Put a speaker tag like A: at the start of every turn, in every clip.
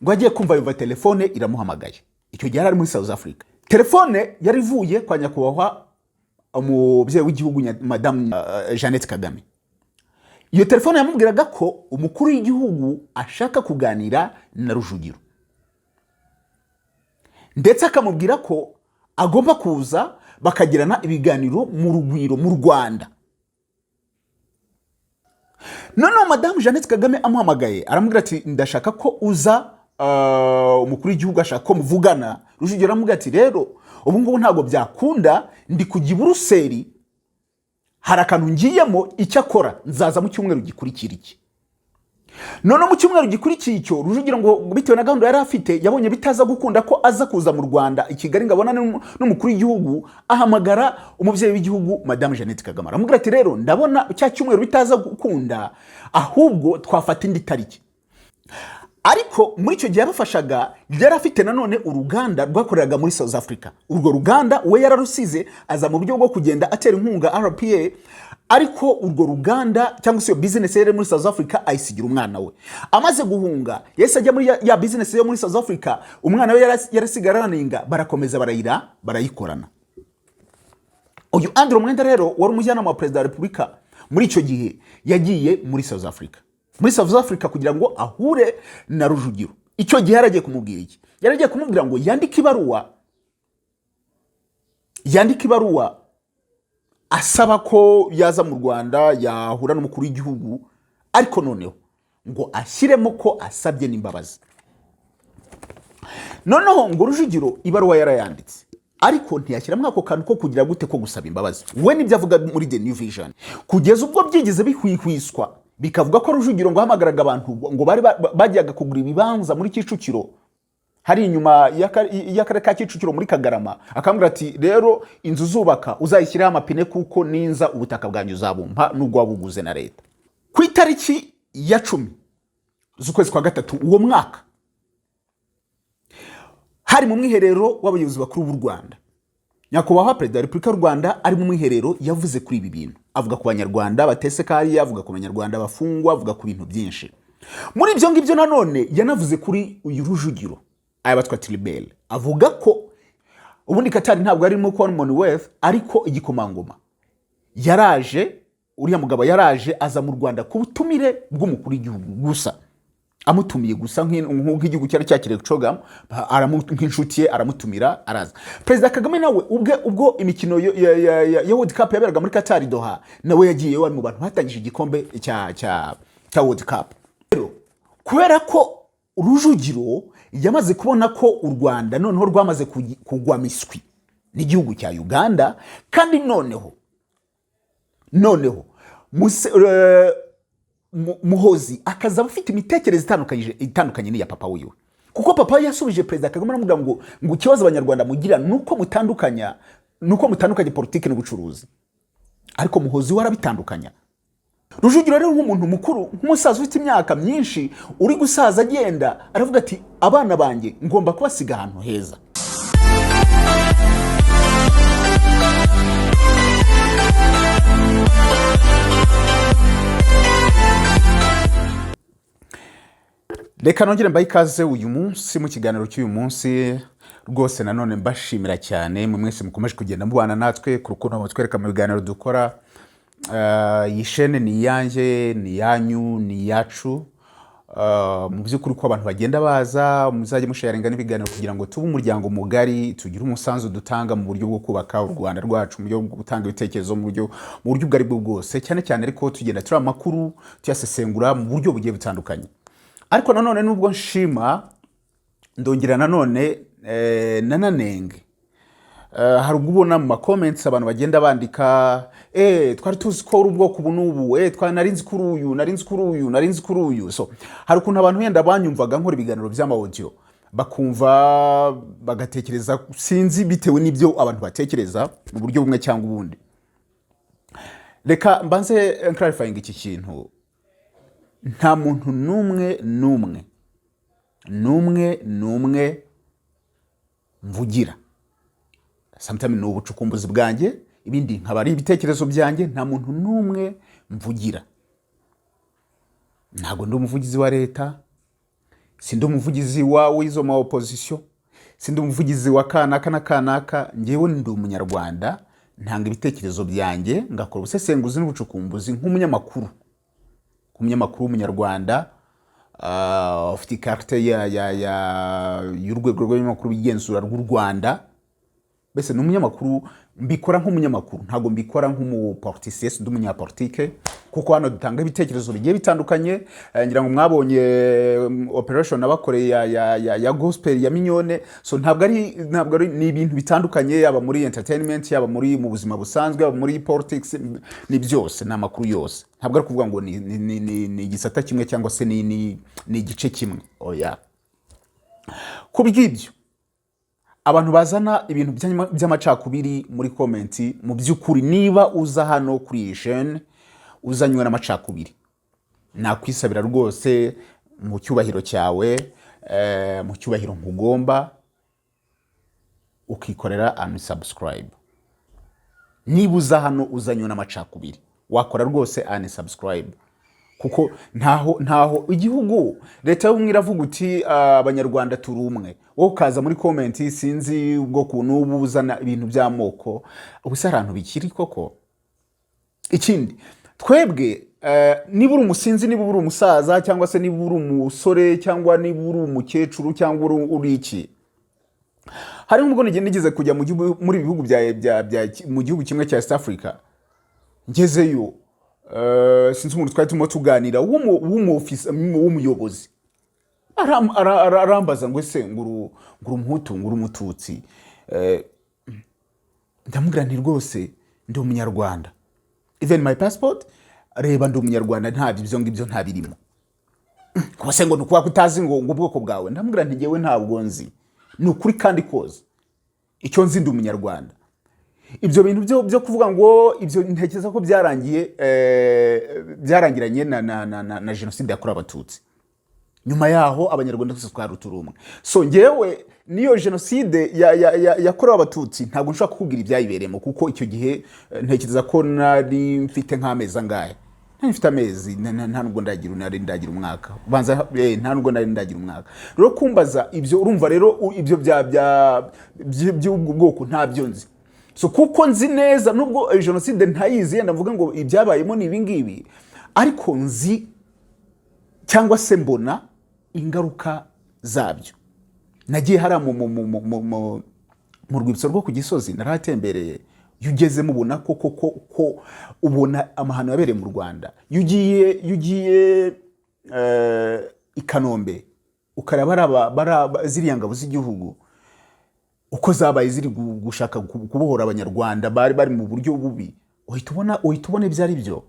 A: Ngo agiye kumva yumva telefone iramuhamagaye. Icyo gihe yari ari muri South Africa. Telefone yari ivuye kwa nyakubahwa umubyeyi w'igihugu, Madamu Jeannette Kagame. Iyo telefone yamubwiraga ko umukuru w'igihugu ashaka kuganira na Rujugiro, ndetse akamubwira ko agomba kuza bakagirana ibiganiro mu Rugwiro mu Rwanda. Noneho Madamu Jeannette Kagame amuhamagaye, aramubwira ati: "Ndashaka ko uza, umukuru w'igihugu ashaka ko muvugana." Rujugiro aramubwira ati: "Rero ubu ngubu ntabwo byakunda, ndi kujya i Buruseli, hari akantu ngiyemo, icyakora nzaza mu cyumweru gikurikira iki." Noneho mu cyumweru gikurikiye icyo, Rujugira ngo bitewe na gahunda yari afite, yabonye bitaza gukunda ko aza kuza mu Rwanda i Kigali ngo abonane n'umukuru w'igihugu. Ahamagara umubyeyi w'igihugu, Madamu Jeannette Kagame, aramubwira ati: "Rero ndabona cya cyumweru bitaza gukunda, ahubwo twafata indi tariki." Ariko muri icyo gihe yabafashaga, yari afite nanone uruganda rwakoreraga muri South Africa. Urwo ruganda we yararusize, aza mu buryo bwo kugenda atera inkunga RPA, ariko urwo ruganda cyangwa se iyo bizinesi yari muri South Africa ayisigira umwana we. Amaze guhunga, yahise ajya muri ya bizinesi yo muri South Africa. Umwana we yarasigaye araninga, barakomeza barayira barayikorana. Uyu Andrew Mwenda rero, wari umujyanama wa perezida wa repubulika muri icyo gihe, yagiye muri South Africa kugira ngo ahure na Rujugiro. Icyo gihe yaragiye kumubwira iki? Yaragiye kumubwira ngo yandike ibaruwa asaba ko yaza mu Rwanda, yahura n'umukuru w'igihugu, ariko noneho ngo ashyiremo ko asabye n'imbabazi. Noneho ngo Rujugiro ibaruwa yarayanditse, ariko ntiyashyiramo ako kantu ko kugira gute, ko gusaba imbabazi. We nibyo avuga muri The New Vision. Kugeza ubwo byigeze bihwihwiswa, bikavuga ko Rujugiro ngo ahamagaraga abantu ngo bari bajyaga kugura ibibanza muri Kicukiro, hari inyuma y'akarere ka Kicukiro muri Kagarama, akambwira ati: "Rero inzu uzubaka uzayishyireho amapine, kuko ninza ubutaka bwanjye uzabumpa nubwo wabuguze na leta." Ku itariki ya 10 z'ukwezi kwa gatatu uwo mwaka, hari mu mwiherero w'abayobozi bakuru b'u Rwanda, nyakubahwa perezida wa repubulika y'u Rwanda ari mu mwiherero, yavuze kuri ibi bintu, avuga ku Banyarwanda batese kariya, avuga ku Banyarwanda bafungwa, avuga ku bintu byinshi. Muri ibyo ngibyo nanone yanavuze kuri uyu Rujugiro Ayabatwa Tribert, avuga ko ubundi Katari ntabwo arimo Commonwealth, ariko igikomangoma yaraje, uriya mugabo yaraje, aza mu Rwanda ku butumire bw'umukuru w'igihugu gusa, amutumiye gusa nk'igihugu cyari cyakiriye CHOGM, nk'inshuti ye aramutumira, araza. Perezida Kagame nawe ubwe, ubwo imikino ya World Cup yaberaga muri Qatar, Doha, nawe yagiye, wari mu bantu batangije igikombe cya World Cup. Rero kubera ko Rujugiro yamaze kubona ko u Rwanda noneho rwamaze kugwa miswi n'igihugu cya Uganda, kandi noneho Muhozi akazaba afite imitekerereze itandukanye n'iya papa wiwe, kuko papa we yasubije perezida Kagame aramubwira ngo ikibazo Abanyarwanda mugira ni uko mutandukanya politiki n'ubucuruzi, ariko Muhozi we arabitandukanya. Rujugiro rero, nk'umuntu mukuru, nk'umusaza ufite imyaka myinshi, uri gusaza agenda, aravuga ati: "Abana banjye ngomba kubasiga ahantu heza." Reka nongere mbahe ikaze uyu munsi mu kiganiro cy'uyu munsi. Rwose nanone mbashimira cyane mwe mwese mukomeje kugenda mubana natwe ku rukundo mutwereka mu biganiro dukora. Iyi shene ni iyanjye, ni iyanyu, ni iyacu. Mu by'ukuri uko abantu bagenda baza, muzajye musharinga n'ibiganiro kugira ngo tube umuryango mugari, tugire umusanzu dutanga mu buryo bwo kubaka u Rwanda rwacu, mu buryo bwo gutanga ibitekerezo, mu buryo ubwo ari bwo bwose, cyane cyane ariko tugenda turi amakuru tuyasesengura mu buryo bugiye butandukanye. Ariko nanone nubwo nshima, ndongera nanone nananenge. Hari ubwo ubona mu ma comments abantu bagenda bandika: "Twari tuzi ko uri ubwoko ubu n'ubu, nari nzi kuri uyu, nari nzi kuri uyu, nari nzi kuri uyu." So hari ukuntu abantu wenda banyumvaga nkora ibiganiro by'ama audio, bakumva bagatekereza, sinzi, bitewe n'ibyo abantu batekereza mu buryo bumwe cyangwa ubundi. Reka mbanze clarifying iki kintu: nta muntu n'umwe n'umwe n'umwe n'umwe mvugira. Sometimes ni ubucukumbuzi bwanjye, ibindi nkaba ari ibitekerezo byanjye. Nta muntu n'umwe mvugira, ntabwo ndi umuvugizi wa leta. Sindi umuvugizi wa w'izo ma opposition, sindi umuvugizi wa kanaka na kanaka. Ngewe ndi Umunyarwanda, ntanga ibitekerezo byanjye, ngakora ubusesenguzi n'ubucukumbuzi nk'umunyamakuru w'Umunyarwanda ufite ikarite y'urwego rw'abanyamakuru b'igenzura rw'u Rwanda. Mbese ni umunyamakuru, mbikora nk'umunyamakuru, ntabwo mbikora nk'umupoliticien. Ndi umunyapolitike kuko hano dutanga ibitekerezo bigiye bitandukanye. Ngira ngo mwabonye operation nabakoreye ya gospel ya Mignone. So ntabwo ari ni ibintu bitandukanye, yaba muri entertainment, yaba mu buzima busanzwe, yaba muri politics, ni byose, ni amakuru yose. Ntabwo ari kuvuga ngo ni igisata kimwe cyangwa se ni igice kimwe, oya. Ku bw'ibyo, abantu bazana ibintu by'amacakubiri muri comment, mu by'ukuri niba uza hano kuri iyi chaîne uzanywe n'amacakubiri, nakwisabira rwose mu cyubahiro cyawe, mu cyubahiro nkugomba, ukikorera unsubscribe. Niba uza hano uzanywe n'amacakubiri, wakora rwose unsubscribe, kuko ntaho igihugu, leta y'ubumwe iravuga uti: "Abanyarwanda turi umwe." Wowe ukaza muri comment, sinzi ubwoko n'ubu, uzana ibintu by'amoko. Ubu se hari ahantu bikiri koko? Ikindi, twebwe niba uri umusinzi, niba uri umusaza, cyangwa se niba uri umusore, cyangwa niba uri umukecuru, cyangwa uri iki, hari nk'ubwo nigeze kujya mu gihugu, muri ibi bihugu bya mu gihugu kimwe cya East Africa. Ngezeyo, sinzi umuntu twari turimo tuganira w'umuyobozi, arambaza ngo: "Ese ngo uri Umuhutu, ngo uri Umututsi?" Ndamubwira nti: "Rwose ndi Umunyarwanda, even my passport, reba, ndi Umunyarwanda, ntabyo ibyo ngibyo ntabirimo." Kuba se ngo ni ukuba utazi ngo ubwoko bwawe? Ndamubwira nti: "Njyewe ntabwo nzi, ni ukuri kandi koza icyo nzi ndi Umunyarwanda." Ibyo bintu byo kuvuga ngo ibyo, ntekereza ko byarangiye, byarangiranye na jenoside yakorewe Abatutsi. Nyuma yaho Abanyarwanda twese twari turi umwe. So ngewe niyo jenoside yakorewe Abatutsi ntabwo nshobora kukubwira ibyayibereyemo, kuko icyo gihe ntekereza ko nari mfite nk'amezi angahe, nari mfite amezi, nta nubwo nari ndagira umwaka ubanza, nta nubwo nari ndagira umwaka. Rero kumbaza ibyo, urumva rero ibyo by'ubwo bwoko ntabyo nzi. So kuko nzi neza, nubwo jenoside ntayizi, yenda mvuga ngo ibyabayemo ni ibingibi, ariko nzi cyangwa se mbona ingaruka zabyo. Nagiye hariya mu rwibutso rwo ku Gisozi, narahatembereye. Iyo ugezemo ubona ko koko ko ubona amahano yabereye mu Rwanda. Iyo ugiye i Kanombe ukareba ziriya ngabo z'igihugu uko zabaye ziri gushaka kubohora Abanyarwanda bari mu buryo bubi, uhita ubona ibyo ari byo.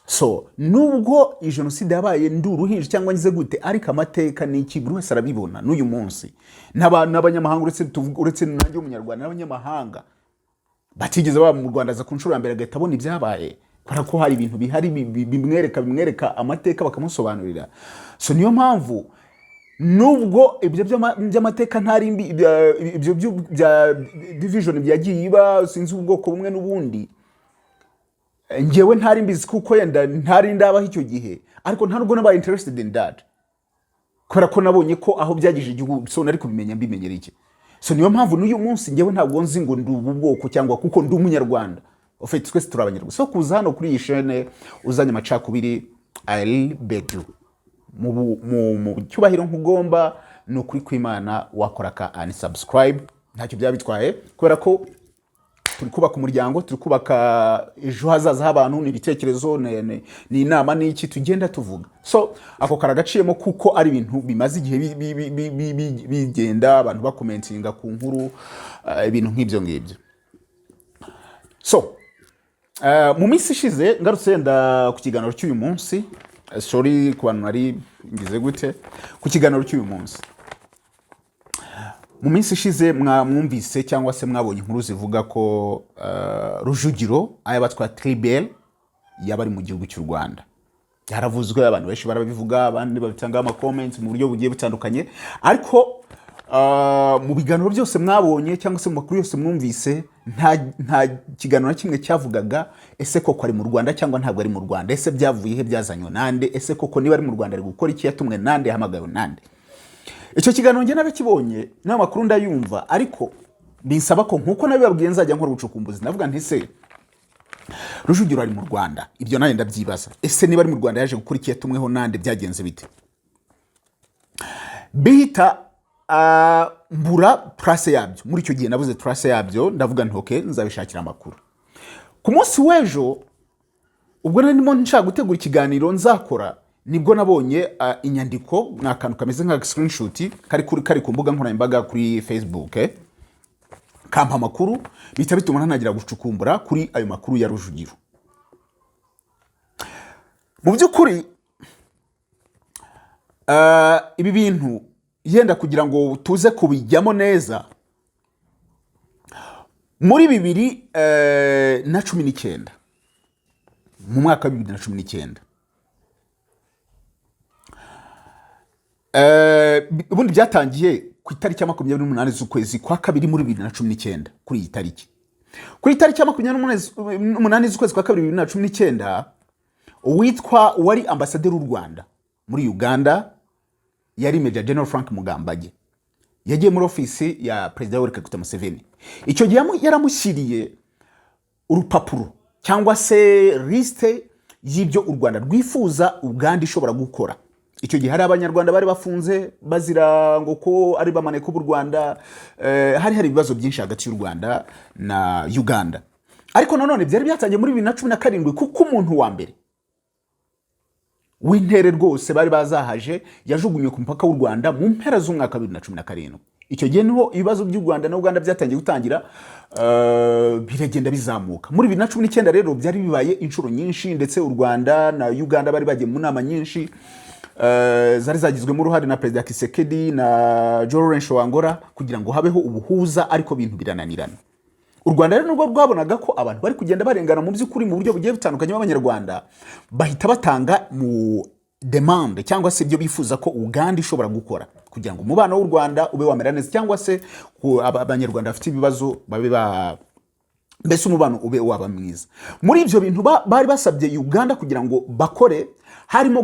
A: So nubwo iyi jenoside yabaye ndi uruhinja cyangwa ngize gute, ariko amateka ni iki, buri wese arabibona n'uyu munsi. N'abanyamahanga, uretse nanjye w'Umunyarwanda, n'abanyamahanga batigeze baba mu Rwanda aza ku nshuro ya mbere agahita abona ibyabaye, kubera ko hari ibintu bihari bimwereka amateka, bakamusobanurira. So niyo mpamvu nubwo ibyo by'amateka ntari mbi, ibyo bya division byagiye iba, sinzi ubwoko bumwe n'ubundi, ngewe ntari mbizi kuko yenda ntari ndabaho icyo gihe, ariko nta nubwo nabaye interested in that, kubera ko nabonye ko aho byagije igihugu. So nari kubimenya mbimenyera iki? So niyo mpamvu n'uyu munsi ngewe ntabwo nzi ngo ndi ubu bwoko cyangwa, kuko ndi Umunyarwanda. Ufite twese turi Abanyarwanda. So kuza hano kuri iyi chaîne uzanye amacakubiri, I beg you, mu cyubahiro nkugomba, ni ukuri kw'Imana, wakora ka unsubscribe, ntacyo byaba bitwaye, kubera ko turi kubaka umuryango, turi kubaka ejo hazaza h'abantu. Ni ibitekerezo, ni inama, ni iki tugenda tuvuga. So ako karagaciyemo, kuko ari ibintu bimaze igihe bigenda, abantu bacommentinga ku nkuru, ibintu nk'ibyo ngibyo. So mu minsi ishize, ngarutse yenda ku kiganiro cy'uyu munsi, sorry ku bantu nari ngize gute, ku kiganiro cy'uyu munsi, mu minsi ishize mwumvise cyangwa se mwabonye inkuru zivuga ko Rujugiro Ayabatwa Tribert yaba ari mu gihugu cy'u Rwanda. Byaravuzwe, abantu benshi barabivuga, abandi babitangaho amacomments mu buryo bugiye butandukanye, ariko Mu biganiro byose mwabonye cyangwa se mu makuru yose mwumvise, nta kiganiro na kimwe cyavugaga ese koko ari mu Rwanda cyangwa ntabwo ari mu Rwanda, ese byavuye he, byazanywe nande, ese koko niba ari mu Rwanda ari gukora iki, yatumwe nande, yahamagawe nande? Icyo kiganiro njye narakibonye n'amakuru ndayumva, ariko binsaba ko, nkuko nabibabwiye, nzajya nkora ubucukumbuzi. Ndavuga nti: "Se Rujugiro ari mu Rwanda?" Ibyo nanjye ndabyibaza. Ese niba ari mu Rwanda yaje gukora iki, yatumweho nande, byagenze bite? Bihita mbura trace yabyo. Muri icyo gihe nabuze trace yabyo, ndavuga nti: "Okay, nzabishakira amakuru." Ku munsi w'ejo, ubwo nari ndimo nshaka gutegura ikiganiro nzakora, nibwo nabonye inyandiko, ni akantu kameze nka screenshot kari ku mbuga nkoranyambaga kuri Facebook, kampa amakuru, bihita bituma ntangira gucukumbura kuri ayo makuru ya Rujugiro. Mu by'ukuri ibi bintu yenda kugira ngo tuze kubijyamo neza, muri 2019, mu mwaka wa 2019, ubundi byatangiye ku itariki ya 28 z'ukwezi kwa kabiri muri 2019. Kuri iyi tariki ya 28 z'ukwezi kwa kabiri 2019, uwitwa wari ambasaderi w'u Rwanda muri Uganda, yari Major General Frank Mugambage, yagiye muri ofisi ya Perezida Yoweri Kaguta Museveni. Icyo gihe yaramushyiriye urupapuro cyangwa se lisite y'ibyo u Rwanda rwifuza Uganda ishobora gukora. Icyo gihe hari Abanyarwanda bari bafunze bazira ngo ko ari bamaneko b'u Rwanda. Hari ibibazo byinshi hagati y'u Rwanda na Uganda, ariko nanone byari byatangiye muri 2017, kuko umuntu wa mbere w'intere rwose bari bazahaje yajugunywe ku mupaka w'u Rwanda mu mpera z'umwaka wa 2017. Icyo gihe niho ibibazo by'u Rwanda na Uganda byatangiye gutangira, biragenda bizamuka. Muri 2019 rero byari bibaye inshuro nyinshi, ndetse u Rwanda na Uganda bari bagiye mu nama nyinshi zari zagizwemo uruhare na Perezida Tshisekedi na João Lourenço wa Angola kugira ngo habeho ubuhuza, ariko ibintu birananirana. U Rwanda rero nubwo rwabonaga ko abantu bari kugenda barengana mu by'ukuri mu buryo bugiye butandukanye b'Abanyarwanda, bahita batanga mu demande cyangwa se ibyo bifuza ko Uganda ishobora gukora kugira ngo umubano w'u Rwanda ube wamera neza, cyangwa se ku Abanyarwanda bafite ibibazo babe ba mbese umubano ube waba mwiza. Muri ibyo bintu bari basabye Uganda kugira ngo bakore, harimo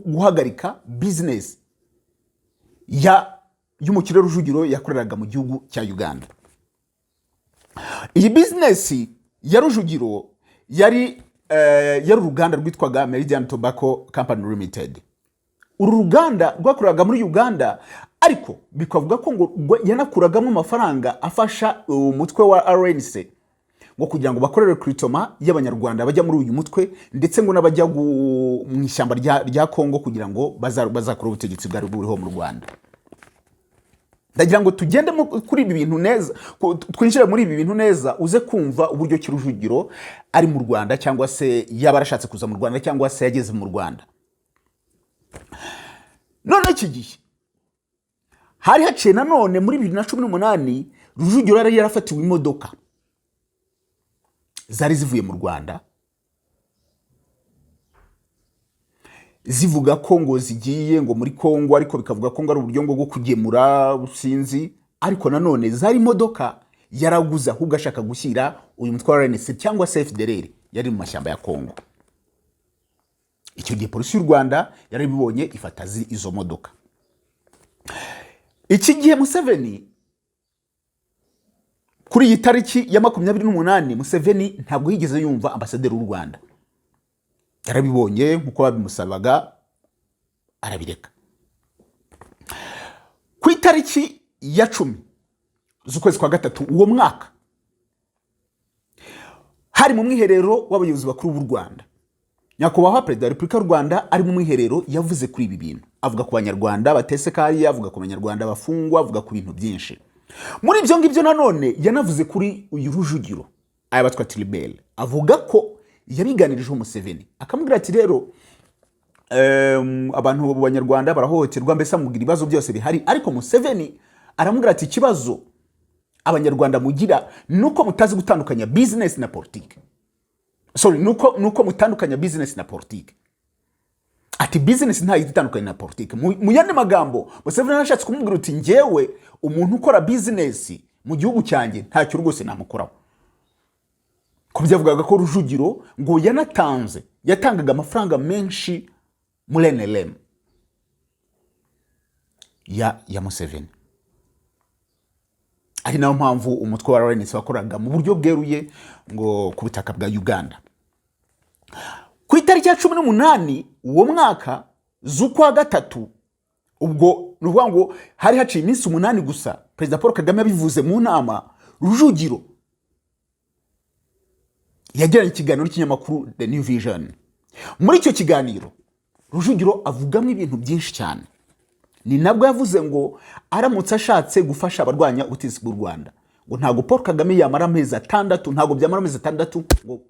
A: guhagarika business ya y'umukire Rujugiro yakoreraga mu gihugu cya Uganda. Iyi business ya Rujugiro yari uruganda rwitwaga Meridian Tobacco Company Limited. Uru ruganda rwakoreraga muri Uganda, ariko bikavuga ko ngo yanakuragamo amafaranga afasha umutwe wa RNC, ngo kugira ngo bakore recruitment y'Abanyarwanda bajya muri uyu mutwe, ndetse ngo n'abajya mu ishyamba rya Congo kugira ngo bazakore ubutegetsi bwari buriho mu Rwanda. Ndagira ngo tugende kuri ibi bintu neza, twinjire muri ibi bintu neza, uze kumva uburyo ki Rujugiro ari mu Rwanda, cyangwa se yaba yarashatse kuza mu Rwanda, cyangwa se yageze mu Rwanda. None iki gihe hari haciye nanone muri 2018, Rujugiro yari yarafatiwe imodoka zari zivuye mu Rwanda, zivuga ko ngo zigiye ngo muri Kongo, ariko bikavuga ko ngo ari uburyo ngo bwo kugemura, sinzi. Ariko nanone zari imodoka yaraguze ahubwo ashaka gushyira uyu mutwe wa RNC cyangwa se FDLR yari mu mashyamba ya Kongo. Icyo gihe polisi y'u Rwanda yarabibonye, ifata izo modoka. Iki gihe Museveni, kuri iyi tariki ya 28, Museveni ntabwo yigeze yumva ambasaderi w'u Rwanda. Yarabibonye nk'uko babimusabaga, arabireka. Ku itariki ya 10 z'ukwezi kwa gatatu uwo mwaka, hari mu mwiherero w'abayobozi bakuru b'u Rwanda, Nyakubahwa Perezida wa Repubulika y'u Rwanda ari mu mwiherero yavuze kuri ibi bintu, avuga ku Banyarwanda batese kariya, avuga ku Banyarwanda bafungwa, avuga ku bintu byinshi. Muri ibyo ngibyo nanone yanavuze kuri uyu Rujugiro Ayabatwa Tribert, avuga ko yabiganirijeho Museveni, akamubwira ati: "Rero abantu b'Abanyarwanda barahohoterwa," mbese amubwira ibibazo byose bihari. Ariko Museveni aramubwira ati: "Ikibazo Abanyarwanda mugira ni uko mutazi gutandukanya business na politike, sorry, nuko mutandukanya business na politike." Ati business ntayo itandukanye na politiki. Mu yandi magambo, Museveni yarashatse kumubwira uti: "Njyewe umuntu ukora business mu gihugu cyanjye ntacyo rwose namukoraho." Ko byavugaga ko Rujugiro ngo yanatanze, yatangaga amafaranga menshi muri NRM ya Museveni, ari nayo mpamvu umutwe wa RNC wakoraga mu buryo bweruye ngo ku butaka bwa Uganda. Ku itariki ya 18 uwo mwaka z'ukwa gatatu, ubwo ni ukuvuga ngo hari haciye iminsi 8 gusa Perezida Paul Kagame yabivuze mu nama, Rujugiro yagiranye ikiganiro n'ikinyamakuru The New Vision. Muri icyo kiganiro Rujugiro avugamo ibintu byinshi cyane. Ni nabwo yavuze ngo aramutse ashatse gufasha abarwanya ubutegetsi bw'u Rwanda, ngo ntabwo Paul Kagame yamara amezi 6, ntabwo byamara amezi 6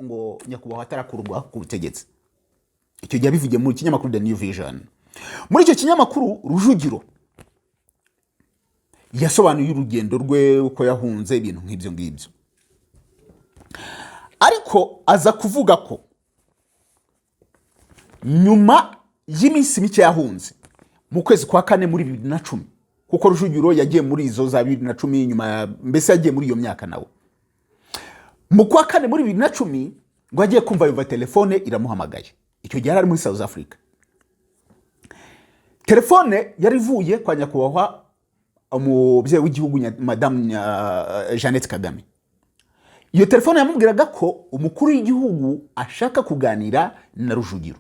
A: ngo nyakubahwa atarakurwa ku butegetsi. Icyo gihe yabivugiye mu kinyamakuru The New Vision. Muri icyo kinyamakuru Rujugiro yasobanuye urugendo rwe, uko yahunze, ibintu nk'ibyo ngibyo. Ariko aza kuvuga ko nyuma y'iminsi mike yahunze, mu kwezi kwa kane muri 2010, kuko Rujugiro yagiye muri izo za 2010 nyuma mbese yagiye muri iyo myaka nawe, mu kwa kane muri 2010 ngo agiye kumva yumva telefone iramuhamagaye. Icyo gihe yari ari muri South Africa. Telefone yari ivuye kwa nyakubahwa umubyeyi w'igihugu, Madamu Jeannette Kagame. Iyo telefone yamubwiraga ko umukuru w'igihugu ashaka kuganira na Rujugiro,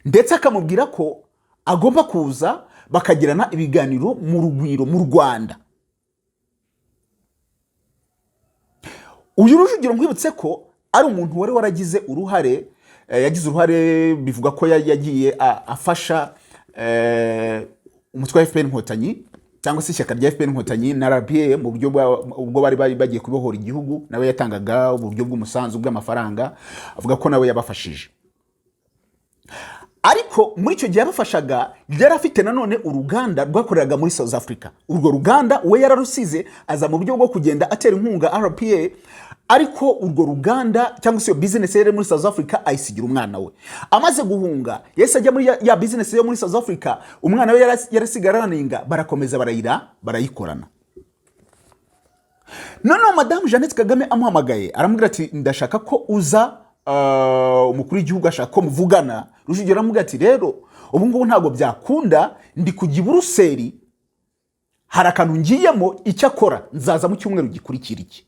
A: ndetse akamubwira ko agomba kuza bakagirana ibiganiro mu Rugwiro mu Rwanda. Uyu Rujugiro, nkwibutse ko ari umuntu wari waragize uruhare, yagize uruhare, bivuga ko yagiye afasha umutwe wa FPR Inkotanyi cyangwa se ishyaka rya FPR Inkotanyi na RPA mu buryo ubwo bari bagiye kubohora igihugu. Nawe yatangaga uburyo bw'umusanzu bw'amafaranga, avuga ko nawe yabafashije. Ariko muri icyo gihe yabafashaga, yari afite nanone uruganda rwakoreraga muri South Africa. Urwo ruganda we yararusize, aza mu buryo bwo kugenda atera inkunga RPA, ariko urwo ruganda cyangwa se iyo business yari muri South Africa ayisigira umwana we. Amaze guhunga yahise ajya muri ya business yo muri South Africa umwana we yarasigaye araninga, barakomeza barayira barayikorana. Noneho Madamu Jeannette Kagame amuhamagaye aramubwira ati: "Ndashaka ko uza, umukuru w'igihugu ashaka ko muvugana." Rujugiro aramubwira ati: "Rero ubu ngubu ntabwo byakunda, ndi kujya i Buruseli, hari akantu ngiyemo, icyakora nzaza mu cyumweru gikurikira iki."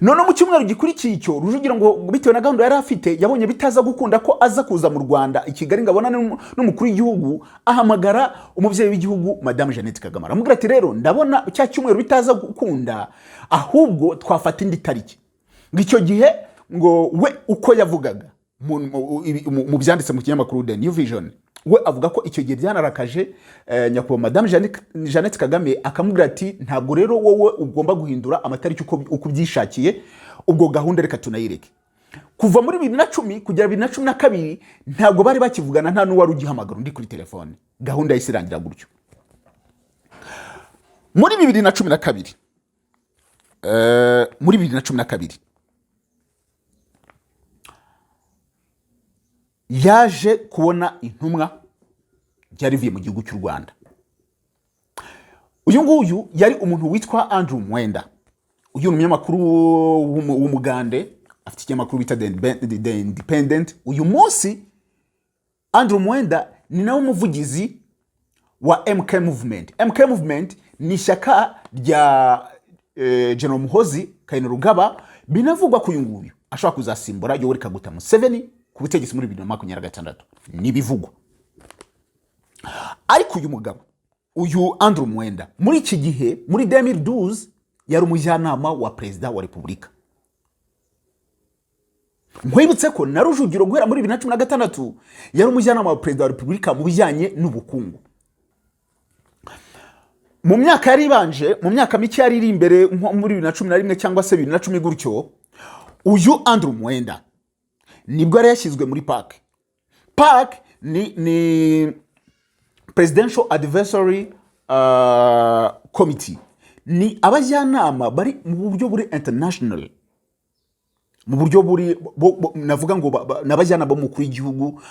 A: Noneho mu cyumweru gikurikiye icyo, Rujugira ngo bitewe na gahunda yari afite yabonye bitaza gukunda ko aza kuza mu Rwanda i Kigali ngo abonane n'umukuru w'igihugu. Ahamagara umubyeyi w'igihugu Madamu Jeannette Kagame, aramubwira ati: "Rero ndabona cya cyumweru bitaza gukunda, ahubwo twafata indi tariki." Ngo icyo gihe ngo we uko yavugaga mu byanditse mu kinyamakuru The New Vision, we avuga ko icyo gihe byanarakaje nyakubahwa Madamu Jeannette Kagame, akamubwira ati: "Ntabwo rero wowe ugomba guhindura amatariki uko ubyishakiye, ubwo gahunda reka tunayireke." Kuva muri 2010 kugera 2012 ntabwo bari bakivugana, nta n'uwari ugihamagara undi kuri telefone. Gahunda yahise irangira gutyo. Muri 2012, muri 2012 yaje kubona intumwa yari ivuye mu gihugu cy'u Rwanda. Uyu nguyu yari umuntu witwa Andrew Mwenda. Uyu ni umunyamakuru w'umugande, afite ikinyamakuru bita The Independent. Uyu munsi Andrew Mwenda ni nawe umuvugizi wa MK Movement. MK Movement ni ishyaka rya General Muhozi Kainerugaba. Binavugwa ko uyu nguyu ashobora kuzasimbura Yoweri Kaguta Museveni ku butegetsi muri 2026, nibivugwa. Ariko uyu mugabo, uyu Andrew Mwenda, muri iki gihe muri 2012 yari umujyanama wa perezida wa repubulika. Nkwibutse ko na Rujugiro guhera muri 2016 yari umujyanama wa perezida wa repubulika mu bijyanye n'ubukungu. Mu myaka yari ibanje, mu myaka mike yari iri imbere, nko muri 2011 cyangwa se 2010 gutyo, uyu Andrew Mwenda nibwo yari yashyizwe muri PAC. PAC ni Presidential Advisory Committee, ni abajyanama bari mu buryo buri international. Mu buryo buri navuga ngo n'abajyanama b'umukuru w'igihugu,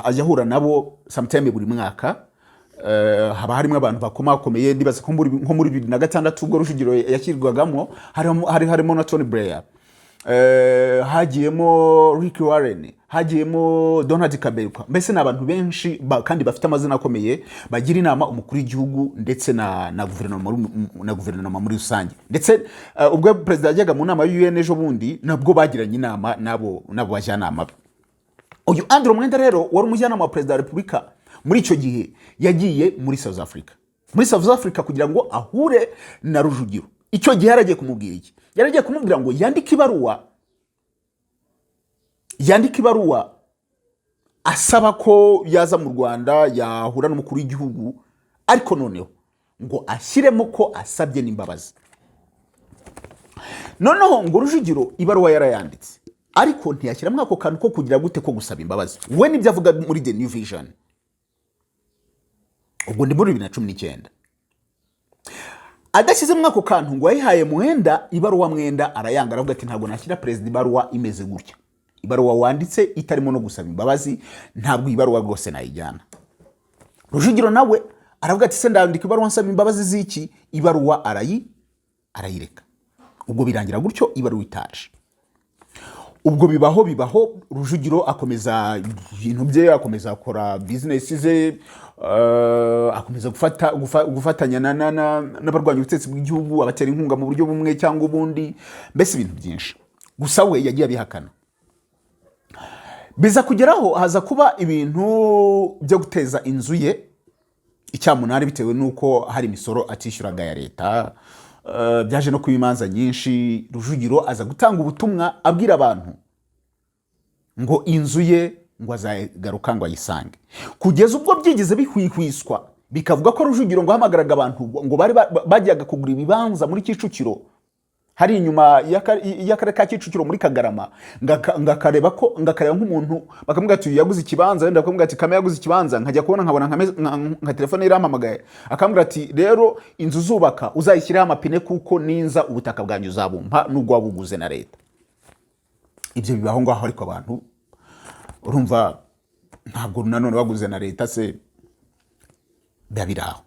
A: ajya ahura nabo sometime buri mwaka. Haba harimo abantu bakomakomeye. Ndibaza ko nko muri 2006 ubwo Rujugiro yashyirwagamo hari harimo na Tony Blair, hagiyemo Rick Warren, hagiyemo Donald Kaberuka. Mbese ni abantu benshi kandi bafite amazina akomeye bagira inama umukuru w'igihugu ndetse na guverinoma muri rusange. Ndetse ubwo perezida yajyaga mu nama y'UN ejo bundi, nabwo bagiranye inama n'abo bajyanama be. Uyu Andrew Mwenda rero wari umujyanama wa perezida wa repubulika muri icyo gihe yagiye muri South Africa kugira ngo ahure na Rujugiro. Icyo gihe yaragiye kumubwira iki? Yaragiye kumubwira ngo yandike ibaruwa asaba ko yaza mu Rwanda, yahura n'umukuru w'igihugu, ariko noneho ngo ashyiremo ko asabye n'imbabazi. Noneho ngo Rujugiro ibaruwa yarayanditse, ariko ntiyashyiramo ako kantu ko kugira gute, ko gusaba imbabazi. We nibyo avuga muri The New Vision. Ubwo ndi muri 2019. Adashyizemo ako kantu, ngo yayihaye Mwenda ibaruwa, Mwenda arayanga, aravuga ati: "Ntabwo nashyira perezida ibaruwa imeze gutya. Ibaruwa wanditse itarimo no gusaba imbabazi, ntabwo iyi baruwa rwose nayijyana." Rujugiro nawe aravuga ati: "Se ndandika ibaruwa nsaba imbabazi z'iki?" Ibaruwa arayireka. Ubwo birangira gutyo, ibaruwa itaje. Ubwo bibaho, Rujugiro akomeza ibintu bye, akomeza akora bizinesi ze, akomeza gufatanya n'abarwanya ubutegetsi bw'igihugu, abatera inkunga mu buryo bumwe cyangwa ubundi, mbese ibintu byinshi. Gusa we yagiye abihakana. Biza kugeraho haza kuba ibintu byo guteza inzu ye icyamunara bitewe n'uko hari imisoro atishyuraga ya leta. Byaje no kuba imanza nyinshi. Rujugiro aza gutanga ubutumwa abwira abantu ngo inzu ye ngo azagaruka ngo ayisange, kugeza ubwo byigeze bihwihwiswa bikavuga ko Rujugiro ngo ahamagaraga abantu ngo bari bajyaga kugura ibibanza muri Kicukiro, hari inyuma y'akarere ka Kicukiro muri Kagarama, ngakareba ko ngakareba nk'umuntu, bakamubwira ati: "Uyu yaguze ikibanza." Wenda bakamubwira ati: "Kame yaguze ikibanza." Nkajya kubona nkabona nka telefone irampamagaye, akambwira ati: "Rero inzu uzubaka uzayishyireho amapine, kuko ninza ubutaka bwanjye uzabumpa nubwo wabuguze na leta." Ibyo bibaho ngaho, ariko abantu urumva ntabwo nanone waguze na leta se biba biri aho.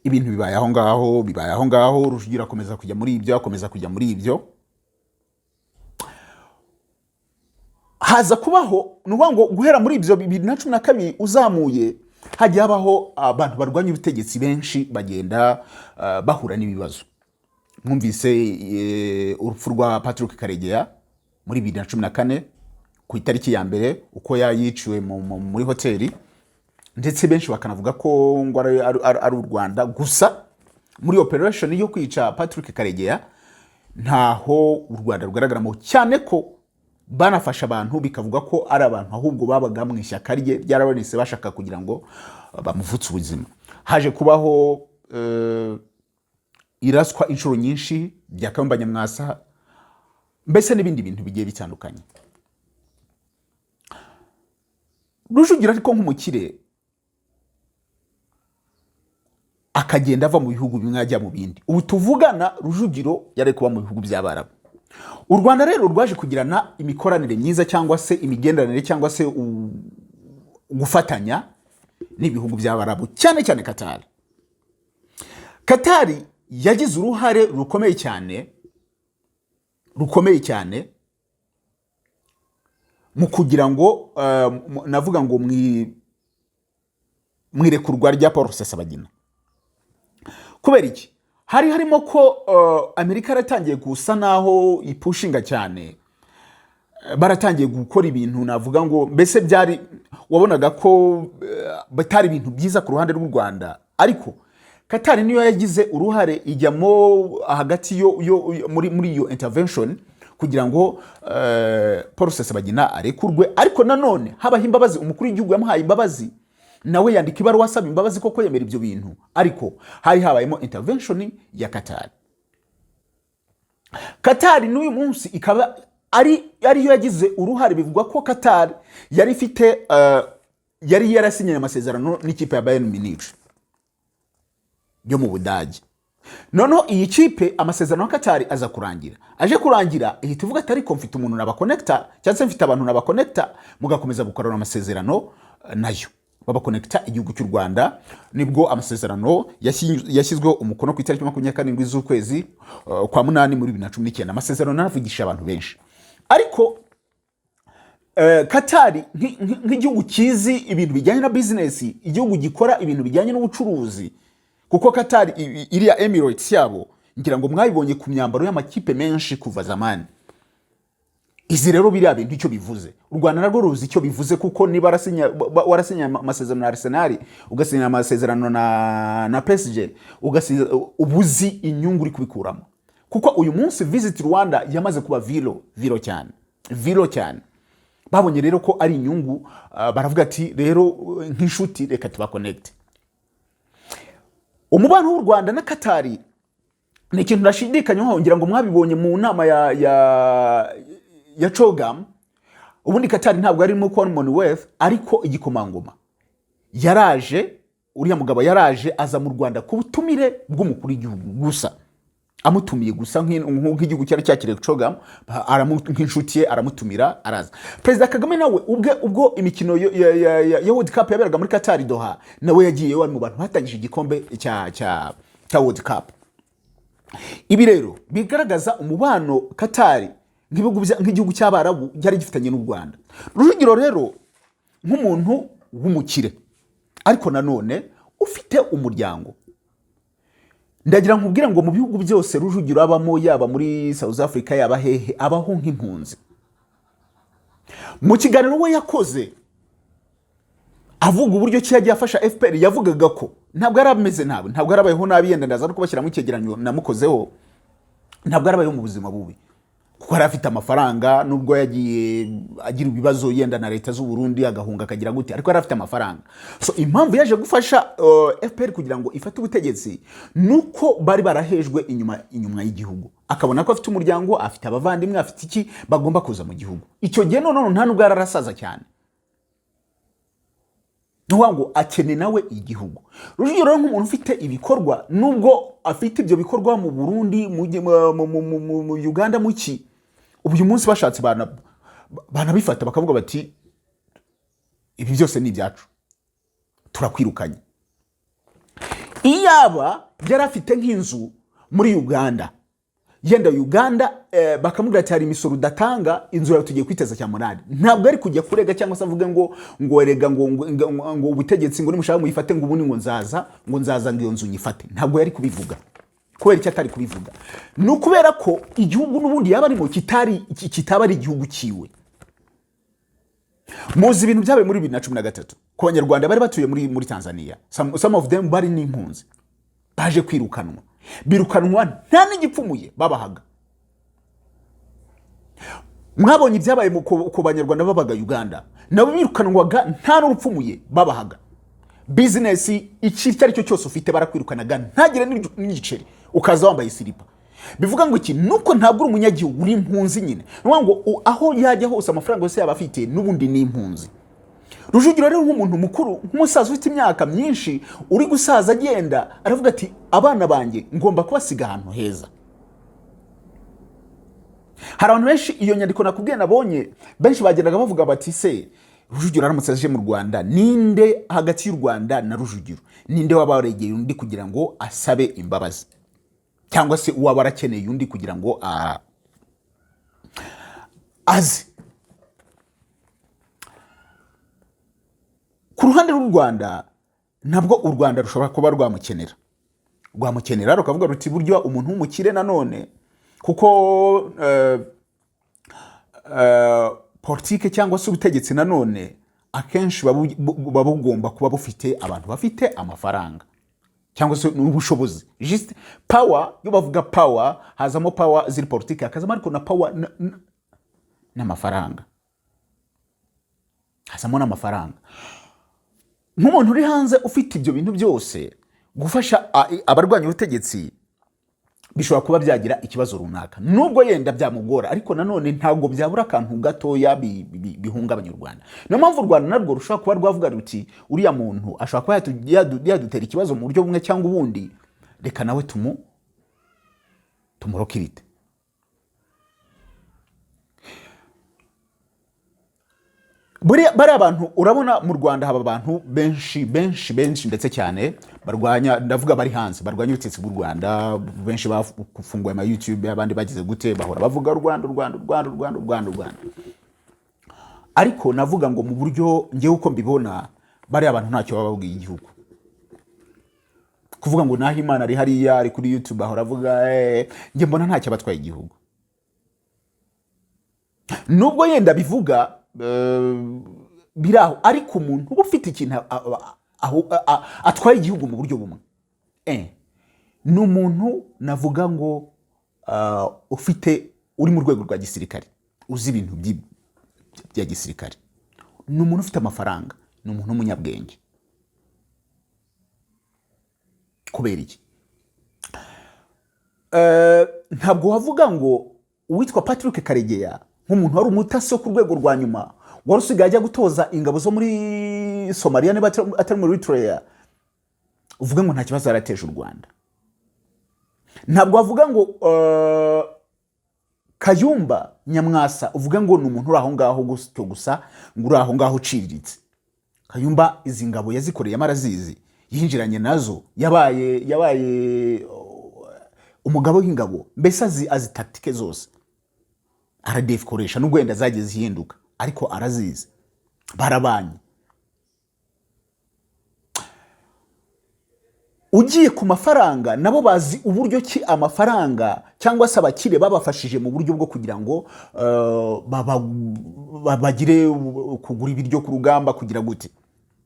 A: Ibintu bibaye aho ngaho, bibaye aho ngaho. Rujugira akomeza kujya muri ibyo, akomeza kujya muri ibyo. Haza kubaho, ni ukuvuga ngo guhera muri ibyo 2012 uzamuye, hagiye habaho abantu barwanya ubutegetsi benshi bagenda bahura n'ibibazo. Mwumvise urupfu rwa Patrick Karegeya muri 2014 ku itariki ya 1, uko yayiciwe muri hoteli, ndetse benshi bakanavuga ko ngo ari u Rwanda. Gusa muri operation yo kwica Patrick Karegeya ntaho u Rwanda rugaragaramo, cyane ko banafasha abantu bikavuga ko ari abantu ahubwo babaga mu ishyaka rye ryarabonetse bashaka kugira ngo bamuvutse ubuzima. Haje kubaho iraswa inshuro nyinshi rya Kayumba Nyamwasa, mbese n'ibindi bintu bigiye bitandukanye. Rujugira ariko nk'umukire akagenda ava mu bihugu bimwe ajya mu bindi. Ubu tuvugana Rujugiro yari kuba mu bihugu by'Abarabu. U Rwanda rero rwaje kugirana imikoranire myiza cyangwa se imigenderanire cyangwa se gufatanya n'ibihugu by'Abarabu, cyane cyane Katari. Katari yagize uruhare rukomeye cyane, rukomeye cyane mu kugira ngo navuga ngo mu irekurwa rya Paul Rusesabagina. Kubera iki? Hari harimo ko Amerika yaratangiye gusa naho ipushinga cyane, baratangiye gukora ibintu navuga ngo mbese byari, wabonaga ko bitari ibintu byiza ku ruhande rw'u Rwanda. Ariko Katari niyo yagize uruhare, ijyamo hagati yo muri iyo intervention kugira ngo Paul Rusesabagina arekurwe. Ariko nanone habaho imbabazi, umukuru w'igihugu yamuhaye imbabazi, nawe yandika ibaruwa asaba imbabazi koko yemera ibyo bintu, ariko hari habayemo intervention ya Katari. Katari n'uyu munsi ikaba ariyo yagize uruhare. Bivugwa ko Katari yari ifite yari yarasinyanye amasezerano n'ikipe ya Bayern Munich yo mu Budage. Noneho iyi kipe, amasezerano ya Katari aza kurangira, aje kurangira ihita ivuga ati: "Ariko mfite umuntu nabakonekita, cyangwa se mfite abantu nabakonekita, mugakomeza gukorana amasezerano nayo." Babakonekita igihugu cy'u Rwanda. Nibwo amasezerano yashyizweho umukono ku itariki 27 z'ukwezi kwa munani muri 2019. Amasezerano naravugisha abantu benshi, ariko Katari nk'igihugu kizi ibintu bijyanye na bizinesi, igihugu gikora ibintu bijyanye n'ubucuruzi, kuko Katari iriya Emirates yabo ngira ngo mwabibonye ku myambaro y'amakipe menshi kuva zamani. Izi rero, biriya bintu icyo bivuze, u Rwanda narwo ruzi icyo bivuze, kuko niba warasinya amasezerano na Arsenal, ugasinya amasezerano na PSG, ugasinya, uba uzi inyungu uri kubikuramo. Kuko uyu munsi Visit Rwanda yamaze kuba viral, viral cyane, viral cyane. Babonye rero ko ari inyungu, baravuga ati: "Rero nk'inshuti reka tubakonegite." Umubano w'u Rwanda na Katari ni ikintu ntashidikanywaho. Ngira ngo mwabibonye mu nama ya CHOGM. Ubundi Katari ntabwo arimo Commonwealth, ariko igikomangoma yaraje, uriya mugabo yaraje, aza mu Rwanda ku butumire bw'umukuru w'igihugu gusa, amutumiye gusa nk'igihugu cyari cyakiriye CHOGM, nk'inshuti ye aramutumira, araza. Perezida Kagame nawe ubwe, ubwo imikino ya World Cup yaberaga muri Katari, Doha, nawe yagiye, ari mu bantu batangije igikombe cya World Cup. Ibi rero bigaragaza umubano Katari nk'igihugu cy'Abarabu cyari gifitanye n'u Rwanda. Rujugiro rero nk'umuntu w'umukire, ariko nanone ufite umuryango, ndagira nkubwire ngo mu bihugu byose Rujugiro abamo, yaba muri South Africa, yaba hehe, abaho nk'impunzi. Mu kiganiro we yakoze avuga uburyo ki yagiye afasha FPR, yavugaga ko ntabwo yari ameze nabi, ntabwo yarabayeho nabi. Yenda ndaza no kubashyiramo icyegeranyo namukozeho. Ntabwo yarabayeho mu buzima bubi, kuko yari afite amafaranga, nubwo yagiye agira ibibazo yenda na leta z'u Burundi, agahunga, akagira gute, ariko yari afite amafaranga. So impamvu yaje gufasha FPR kugira ngo ifate ubutegetsi nuko bari barahejwe inyuma y'igihugu, akabona ko afite umuryango, afite abavandimwe, afite iki, bagomba kuza mu gihugu. Icyo gihe noneho nta nubwo yari arasaza cyane, ni ukuvuga ngo akeneye nawe igihugu. Rujugiro rero nk'umuntu ufite ibikorwa, nubwo afite ibyo bikorwa mu Burundi, mu Uganda, mu ki, ubu uyu munsi bashatse banabifata bakavuga bati: "Ibi byose ni ibyacu, turakwirukanye." Iyaba yari afite nk'inzu muri Uganda, yenda Uganda bakamubwira ati: "Hari imisoro udatanga, inzu yawe tugiye kwiteza cyamunara," ntabwo ari kujya kurega cyangwa se avuge ngo erega ngo ubutegetsi ngo nimushaka muyifate, ngo ubundi ngo nzaza ngo iyo nzu nyifate. Ntabwo yari kubivuga. Kubera icyo atari kubivuga ni ukubera ko igihugu n'ubundi yaba arimo kitari kitaba ari igihugu cyiwe. Muzi ibintu byabaye muri 2013 ku Banyarwanda bari batuye muri Tanzania. Some of them bari n'impunzi, baje kwirukanwa, birukanwa nta n'igipfumuye babahaga. Mwabonye ibyabaye ku Banyarwanda babaga Uganda, nabo birukanwaga nta n'urupfumuye babahaga. Bizinesi, iki icyo ari cyo cyose ufite, barakwirukanaga ntagire n'igiceri, ukaza wambaye silipa. Bivuga ngo iki? Nuko ntabwo uri umunyagihugu, uri impunzi nyine. Ni ukuvuga ngo aho yajya hose, amafaranga yose yaba afite, n'ubundi ni impunzi. Rujugiro rero nk'umuntu mukuru, nk'umusaza ufite imyaka myinshi, uri gusaza agenda, aravuga ati: "Abana banjye ngomba kubasiga ahantu heza." Hari abantu benshi, iyo nyandiko nakubwiye nabonye, benshi bagendaga bavuga bati: "Se Rujugiro aramutse aje mu Rwanda, ninde hagati y'u Rwanda na Rujugiro, ninde waba waregeye undi kugira ngo asabe imbabazi, cyangwa se uwaba warakeneye undi kugira ngo aze?" Ku ruhande rw'u Rwanda, nabwo u Rwanda rushobora kuba rwamukenera, rukavuga ruti: "Buryo umuntu w'umukire nanone," kuko politike cyangwa se ubutegetsi nanone akenshi buba bugomba kuba bufite abantu bafite amafaranga cyangwa se n'ubushobozi, just power. Iyo bavuga power, hazamo power ziri politike, hakazamo ariko na power n'amafaranga, hazamo n'amafaranga. Nk'umuntu uri hanze ufite ibyo bintu byose, gufasha abarwanya ubutegetsi bishobora kuba byagira ikibazo runaka, nubwo yenda byamugora, ariko nanone ntabwo byabura akantu gatoya bihungabanya u Rwanda. Niyo mpamvu u Rwanda narwo rushobora kuba rwavuga ruti: "Uriya muntu ashobora kuba yadutera ikibazo mu buryo bumwe cyangwa ubundi, reka nawe tumu." Tumurokirite. Buriya bariya bantu, urabona mu Rwanda haba abantu benshi benshi benshi ndetse cyane barwanya, ndavuga bari hanze, barwanya ubutegetsi bw'u Rwanda. Benshi bafunguye ama YouTube, abandi bagize gute, bahora bavuga u Rwanda, u Rwanda, u Rwanda, u Rwanda, u Rwanda, u Rwanda. Ariko navuga ngo mu buryo ngewe uko mbibona, bariya bantu ntacyo baba babwiye igihugu. Kuvuga ngo naho Imana ari hariya, ari kuri YouTube, ahora avuga, njye mbona ntacyo abatwaye igihugu, nubwo yenda bivuga biri aho. Ariko umuntu uba ufite ikintu atwaye igihugu mu buryo bumwe, ni umuntu navuga ngo ufite, uri mu rwego rwa gisirikare, uzi ibintu bya gisirikare, ni umuntu ufite amafaranga, ni umuntu w'umunyabwenge. Kubera iki? Ntabwo wavuga ngo uwitwa Patrick Karegeya, nk'umuntu wari umutasi wo ku rwego rwa nyuma, wari usigaye ajya gutoza ingabo zo muri Somaliya, niba atari muri Eritrea, uvuge ngo nta kibazo yarateje u Rwanda. Ntabwo wavuga ngo Kayumba Nyamwasa, uvuge ngo ni umuntu uri aho ngaho gutyo gusa, ngo uri aho ngaho uciriritse. Kayumba izi ngabo yazikoreyemo, arazizi, yinjiranye nazo, yabaye umugabo w'ingabo, mbese azi tactique zose RDF ikoresha, nubwo wenda zagiye zihinduka, ariko arazizi, barabanye. Ugiye ku mafaranga, nabo bazi uburyo ki amafaranga cyangwa se abakire babafashije mu buryo bwo kugira ngo bagire kugura ibiryo ku rugamba, kugira gute.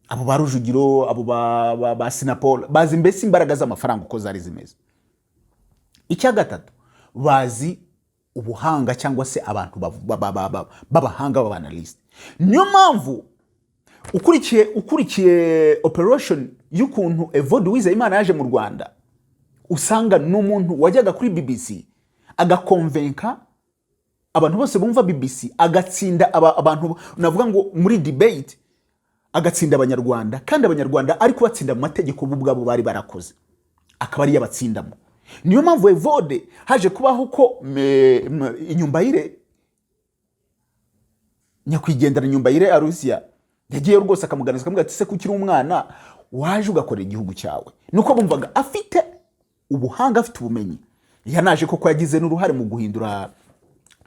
A: Abo ba Rujugiro, abo ba Sinapol, bazi mbese imbaraga z'amafaranga uko zari zimeze. Icya gatatu, bazi ubuhanga cyangwa se abantu b'abahanga, b'aba analyste. Niyo mpamvu ukurikiye operation y'ukuntu Evode Uwizeyimana yaje mu Rwanda, usanga ni umuntu wajyaga kuri BBC agakonvenka abantu bose bumva BBC, agatsinda abantu, navuga ngo muri debate agatsinda Abanyarwanda, kandi Abanyarwanda ari kubatsinda mu mategeko bo ubwabo bari barakoze, akaba ariyo abatsindamo. Niyo mpamvu Evode haje kubaho ko Inyumbayire, nyakwigendera Nyumbayire Arusiya, yagiye rwose akamuganiriza, akamubwira ati: "Se kuki uri umwana waje ugakorera igihugu cyawe?" Nuko bumvaga afite ubuhanga, afite ubumenyi. Yanaje koko yagize n'uruhare mu guhindura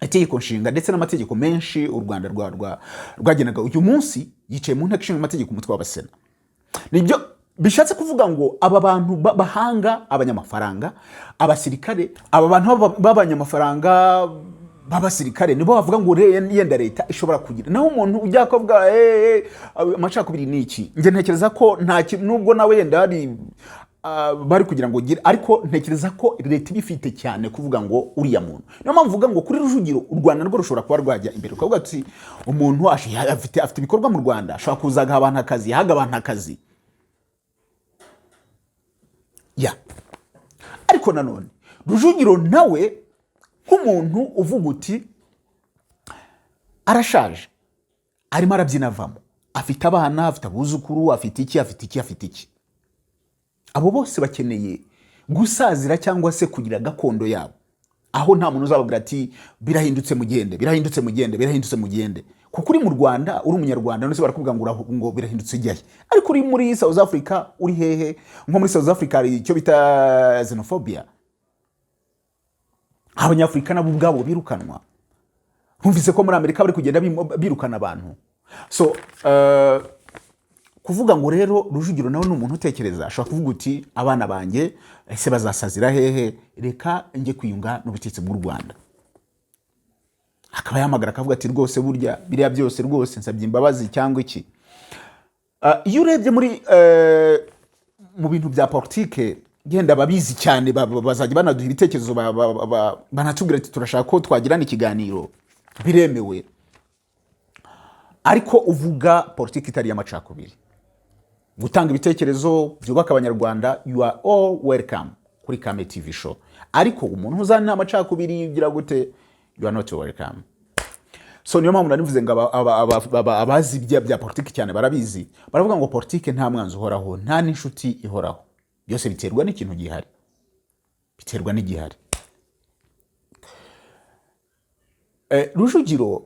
A: itegeko nshinga ndetse n'amategeko menshi u Rwanda rwagenaga. Uyu munsi yicaye mu Nteko Ishinga Amategeko, umutwe w'Abasena. Nibyo bishatse kuvuga ngo aba bantu b'abahanga, abanyamafaranga, abasirikare, aba bantu b'abanyamafaranga, b'abasirikare, nibo bavuga ngo yenda leta ishobora kugira. Naho umuntu ujya kuvuga amacakubiri ni iki, njye ntekereza ko nta nubwo nawe yenda hari bari kugira ngo gire, ariko ntekereza ko leta ibifite cyane kuvuga ngo uriya muntu. Niyo mpamvu uvuga ngo kuri Rujugiro u Rwanda narwo rushobora kuba rwajya imbere, ukavuga ati umuntu afite ibikorwa mu Rwanda, ashobora kuza agaha abantu akazi, yahaga abantu akazi ya. Ariko nanone Rujugiro nawe nk'umuntu uvuga uti arashaje, arimo arabyina avamo, afite abana, afite abuzukuru, afite iki, afite iki, afite iki, abo bose bakeneye gusazira cyangwa se kugira gakondo yabo, aho nta muntu uzababwira ati birahindutse mugende, birahindutse mugende, birahindutse mugende. Kuko uri mu Rwanda, uri Umunyarwanda, none se barakubwira ngo ngo birahindutse ujyahe? Ariko uri muri South Africa, uri hehe, nko muri South Africa hari icyo bita xenophobia, Abanyafurika nabo ubwabo birukanwa. Nkumvise ko muri Amerika bari kugenda birukana abantu. So kuvuga ngo rero Rujugiro nawe ni umuntu utekereza, ashobora kuvuga uti abana banjye ese bazasazira hehe? Reka njye kwiyunga n'ubutegetsi bw'u Rwanda. Akaba yahamagara akavuga ati rwose burya biriya byose rwose nsabye imbabazi cyangwa iki. Iyo urebye muri mu bintu bya politike, genda ababizi cyane bazajya banaduha ibitekerezo, banatubwira ati turashaka ko twagirana ikiganiro, biremewe. Ariko uvuga politiki itari iy'amacakubiri, gutanga ibitekerezo byubaka Abanyarwanda, you are all welcome kuri Kame TV Show. Ariko umuntu uzana amacakubiri ugira gute, you are not welcome. So niyo mpamvu narivuze ngo abazi bya politiki cyane barabizi, baravuga ngo politiki nta mwanzi uhoraho, nta n'inshuti ihoraho, byose biterwa n'ikintu gihari, biterwa n'igihari. Rujugiro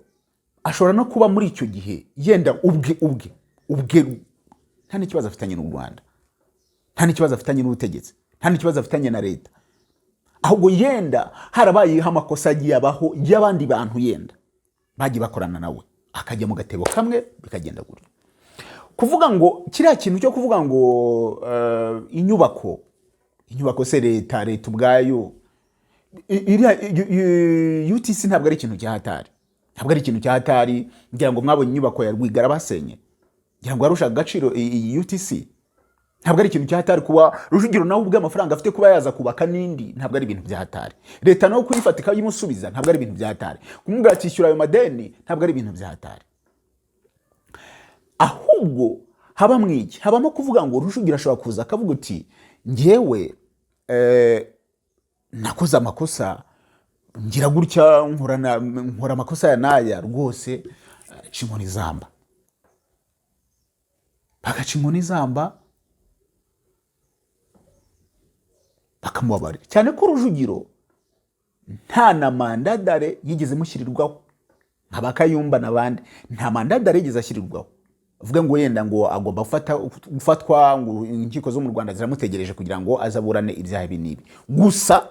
A: ashobora no kuba muri icyo gihe yenda ubwe nta n'ikibazo afitanye n'u Rwanda, nta n'ikibazo afitanye n'ubutegetsi, nta n'ikibazo afitanye na leta, ahubwo yenda harabayeho amakosa agiye abaho y'abandi bantu yenda bagiye bakorana nawe, akajya mu gatebo kamwe, bikagenda gutyo. Kuvuga ngo kiriya kintu cyo kuvuga ngo inyubako se leta ubwayo iriya UTC ntabwo ari ikintu cya hatari, ntabwo ari ikintu cya hatari. Ngira ngo mwabonye inyubako ya Rwigara basenye, ngira ngo yarushaga agaciro iyi UTC. Ntabwo ari ikintu cya hatari kuba Rujugiro nawe ubwe amafaranga afite kuba yaza kubaka n'indi, ntabwo ari ibintu bya hatari. Leta nawe kuyifata ikayimusubiza ntabwo ari ibintu bya hatari. Kumubwira ati ishyura ayo madeni ntabwo ari ibintu bya hatari. Ahubwo habamo iki? Habamo kuvuga ngo Rujugiro ashobora kuza akavuga uti: "Njyewe nakoze amakosa, ngira gutya, nkora amakosa ya n'aya rwose, ca inkoni zamba." Bagaca inkoni zamba, bakamubabarira, cyane ko Rujugiro nta na mandat d'arrêt yigeze imushyirirwaho nka ba Kayumba n'abandi. Nta mandat d'arrêt yigeze ashyirirwaho avuga ngo yenda ngo agomba gufatwa, ngo inkiko zo mu Rwanda ziramutegereje kugira ngo aze aburane ibyaha ibi n'ibi. Gusa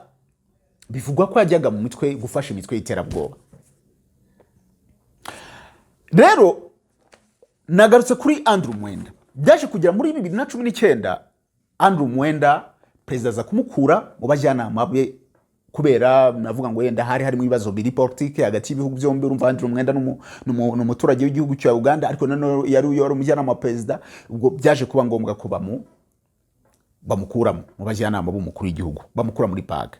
A: bivugwa ko yajyaga mu mitwe gufasha imitwe y'iterabwoba. Rero nagarutse kuri Andrew Mwenda. Byaje kugera muri 2019, Andrew Mwenda perezida aza kumukura mu bajyanama be, kubera navuga ngo yenda hari harimo ibibazo biri politike hagati y'ibihugu byombi. Urumva, Andrew Mwenda ni umuturage w'igihugu cya Uganda, ariko nanone yari umujyanama wa perezida. Ubwo byaje kuba ngombwa ko bamukuramo mu bajyanama b'umukuru w'igihugu, bamukura muri PAC.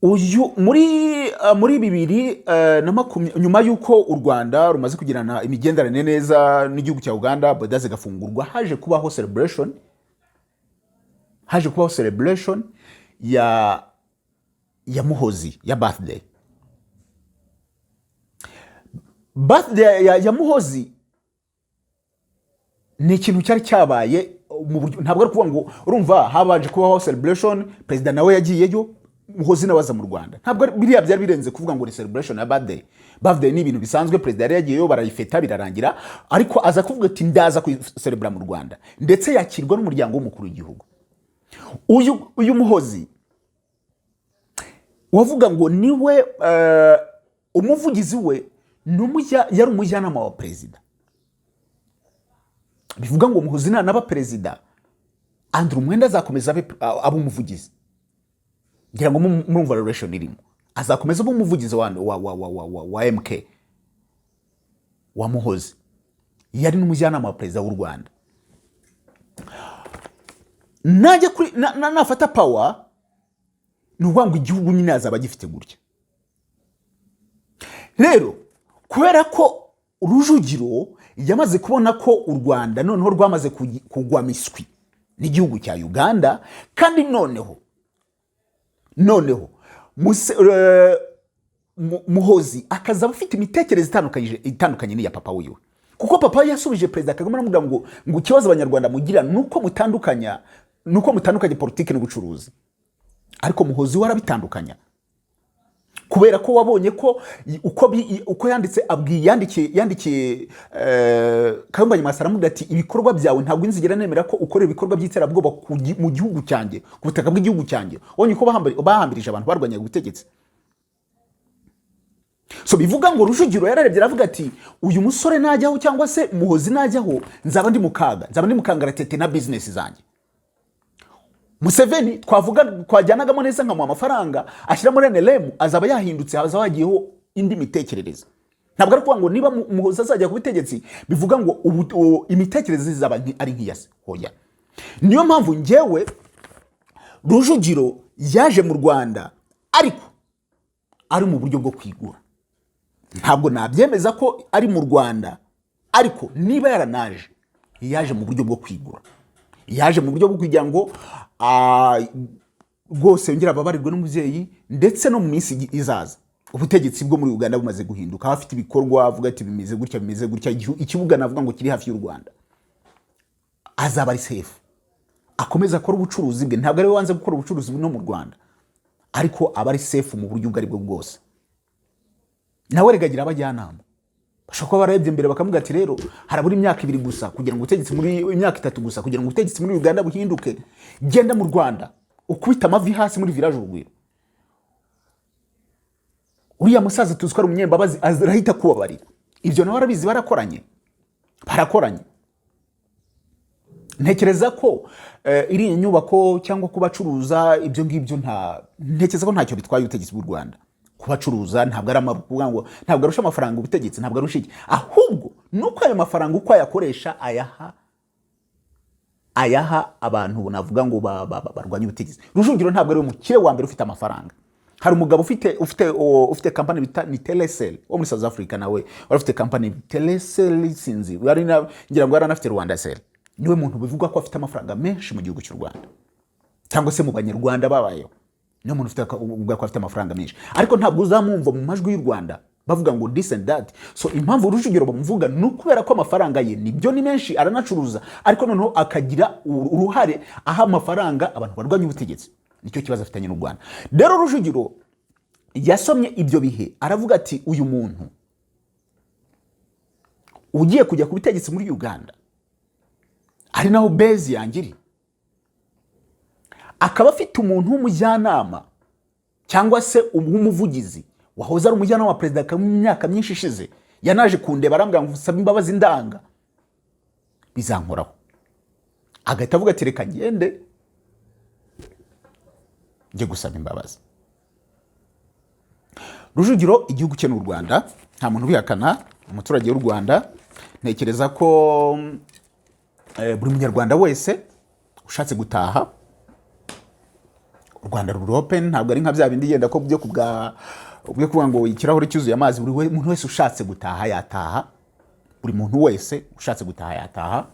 A: Uyu muri 2020, nyuma y'uko u Rwanda rumaze kugirana imigenderanire neza n'igihugu cya Uganda, border zigafungurwa, haje kubaho celebration ya Muhozi, ya birthday ya Muhozi. Ni ikintu cyari cyabaye mu buryo ntabwo ari ukuvuga ngo, urumva, habanje kubaho celebration, perezida nawe yagiyeyo, Muhozi nawe aza mu Rwanda. Ntabwo biriya byari birenze kuvuga ngo ni celebration ya birthday. Birthday ni ibintu bisanzwe. Perezida yari yagiyeyo, barayifeta, birarangira, ariko aza kuvuga ati: "Ndaza kuyicelebra mu Rwanda", ndetse yakirwa n'umuryango w'umukuru w'igihugu. Uyu Muhozi wavuga ngo niwe umuvugizi we yari umujyanama wa perezida. Bivuga ngo Muhozi nanaba perezida, Andrew Mwenda azakomeza abe umuvugizi. Ngira ngo murumva relation irimo. Azakomeza abe umuvugizi wa MK, wa Muhozi, yari n'umujyanama wa perezida w'u Rwanda. Najya kuri nafata power, ni ukuvuga ngo igihugu nyine azaba agifite gutya. Rero kubera ko Rujugiro yamaze kubona ko u Rwanda noneho rwamaze kugwa miswi n'igihugu cya Uganda, kandi noneho Muhozi akazaba afite imitekerereze itandukanye n'iya papa wiwe, kuko papa we yasubije perezida Kagame aramubwira ngo ikibazo Abanyarwanda mugira ni uko mutandukanya politiki n'ubucuruzi. Ariko Muhozi we arabitandukanya, kubera ko wabonye ko uko yanditse, abwiye yandikiye Kayumba Nyamwasa, aramubwira ati: "Ibikorwa byawe ntabwo nzigera nemera ko ukorera ibikorwa by'iterabwoba mu gihugu cyanjye, ku butaka bw'igihugu cyanjye." Wabonye ko bahambirije abantu barwanyaga ubutegetsi. So bivuga ngo Rujugiro yararebye aravuga ati: "Uyu musore najyaho, cyangwa se Muhozi najyaho, nzaba ndi mu kaga, nzaba ndi mu kangaratete na bizinesi zanjye. Museveni twavuga twajyanagamo neza, nkamuha amafaranga ashyira muri NRM, azaba yahindutse, hazaba hagiyeho indi mitekerereze." Ntabwo ari ukuvuga ngo niba Muhozi azajya ku butegetsi bivuga ngo imitekerereze izaba ari nk'iya se. Hoya. Niyo mpamvu njyewe Rujugiro yaje mu Rwanda, ariko ari mu buryo bwo kwigura. Ntabwo nabyemeza ko ari mu Rwanda, ariko niba yaranaje, yaje mu buryo bwo kwigura, yaje mu buryo bwo kugira ngo rwose yongere ababarirwe n'umubyeyi, ndetse no mu minsi izaza, ubutegetsi bwo muri Uganda bumaze guhinduka, aho afite ibikorwa avuga ati bimeze gutya, bimeze gutya, ikibuga navuga ngo kiri hafi y'u Rwanda, azaba ari safe, akomeza akora ubucuruzi bwe. Ntabwo ari we wanze gukora ubucuruzi no mu Rwanda. Ariko aba ari safe mu buryo ubwo ari bwo bwose. Nawe rega agira abajyanama bashobora kuba bararebye mbere, bakavuga ati: "Rero harabura imyaka 2 gusa kugira ngo ubutegetsi muri, imyaka 3 gusa kugira ngo ubutegetsi muri Uganda buhinduke. Genda mu Rwanda, ukubite amavi hasi muri Village Urugwiro. Uriya musaza tuzi ko ari umunyembabazi, arahita kubabarira." Ibyo nawe arabizi, barakoranye, barakoranye. Ntekereza ko iriya nyubako cyangwa kubacuruza ibyo ngibyo, ntekereza ko ntacyo bitwaye ubutegetsi bw'u Rwanda. Kubacuruza ntabwo ari kuvuga ngo ntabwo arusha amafaranga ubutegetsi, ntabwo arusha iki, ahubwo nuko ayo mafaranga uko ayakoresha, ayaha abantu navuga ngo barwanya ubutegetsi. Rujugiro ntabwo ari we mukire wa mbere ufite amafaranga. Hari umugabo ufite kampani bita ni Telecel wo muri South Africa, nawe wari ufite kampani Telecel, sinzi, ngira ngo yari anafite Rwanda Cell. Niwe muntu bivugwa ko afite amafaranga menshi mu gihugu cy'u Rwanda cyangwa se mu Banyarwanda babayeho. Niwe muntu uvuga ko afite amafaranga menshi, ariko ntabwo uzamwumva mu majwi y'u Rwanda bavuga ngo this and that. So impamvu Rujugiro bamuvuga ni ukubera ko amafaranga ye, nibyo, ni menshi, aranacuruza, ariko noneho akagira uruhare aha amafaranga abantu barwanya ubutegetsi. Nicyo kibazo afitanye n'u Rwanda. Rero Rujugiro yasomye ibyo bihe, aravuga ati: "Uyu muntu ugiye kujya ku butegetsi muri Uganda, ari naho base yanjye iri, akaba afite umuntu w'umujyanama cyangwa se w'umuvugizi wahoze ari umujyanama wa Perezida Kagame mu myaka myinshi ishize, yanaje kundeba arambwira ngo usabe imbabazi ndanga, bizankoraho." Agahita avuga ati: "Reka ngende njye gusaba imbabazi." Rujugiro igihugu cye ni u Rwanda, nta muntu ubihakana, umuturage w'u Rwanda. Ntekereza ko buri Munyarwanda wese ushatse gutaha, u Rwanda ruri open. Ntabwo ari nka bya bindi yenda ko byo kubwa byo kuvuga ngo ikirahure cyuzuye amazi. Buri muntu wese ushatse gutaha yataha, buri muntu wese ushatse gutaha yataha.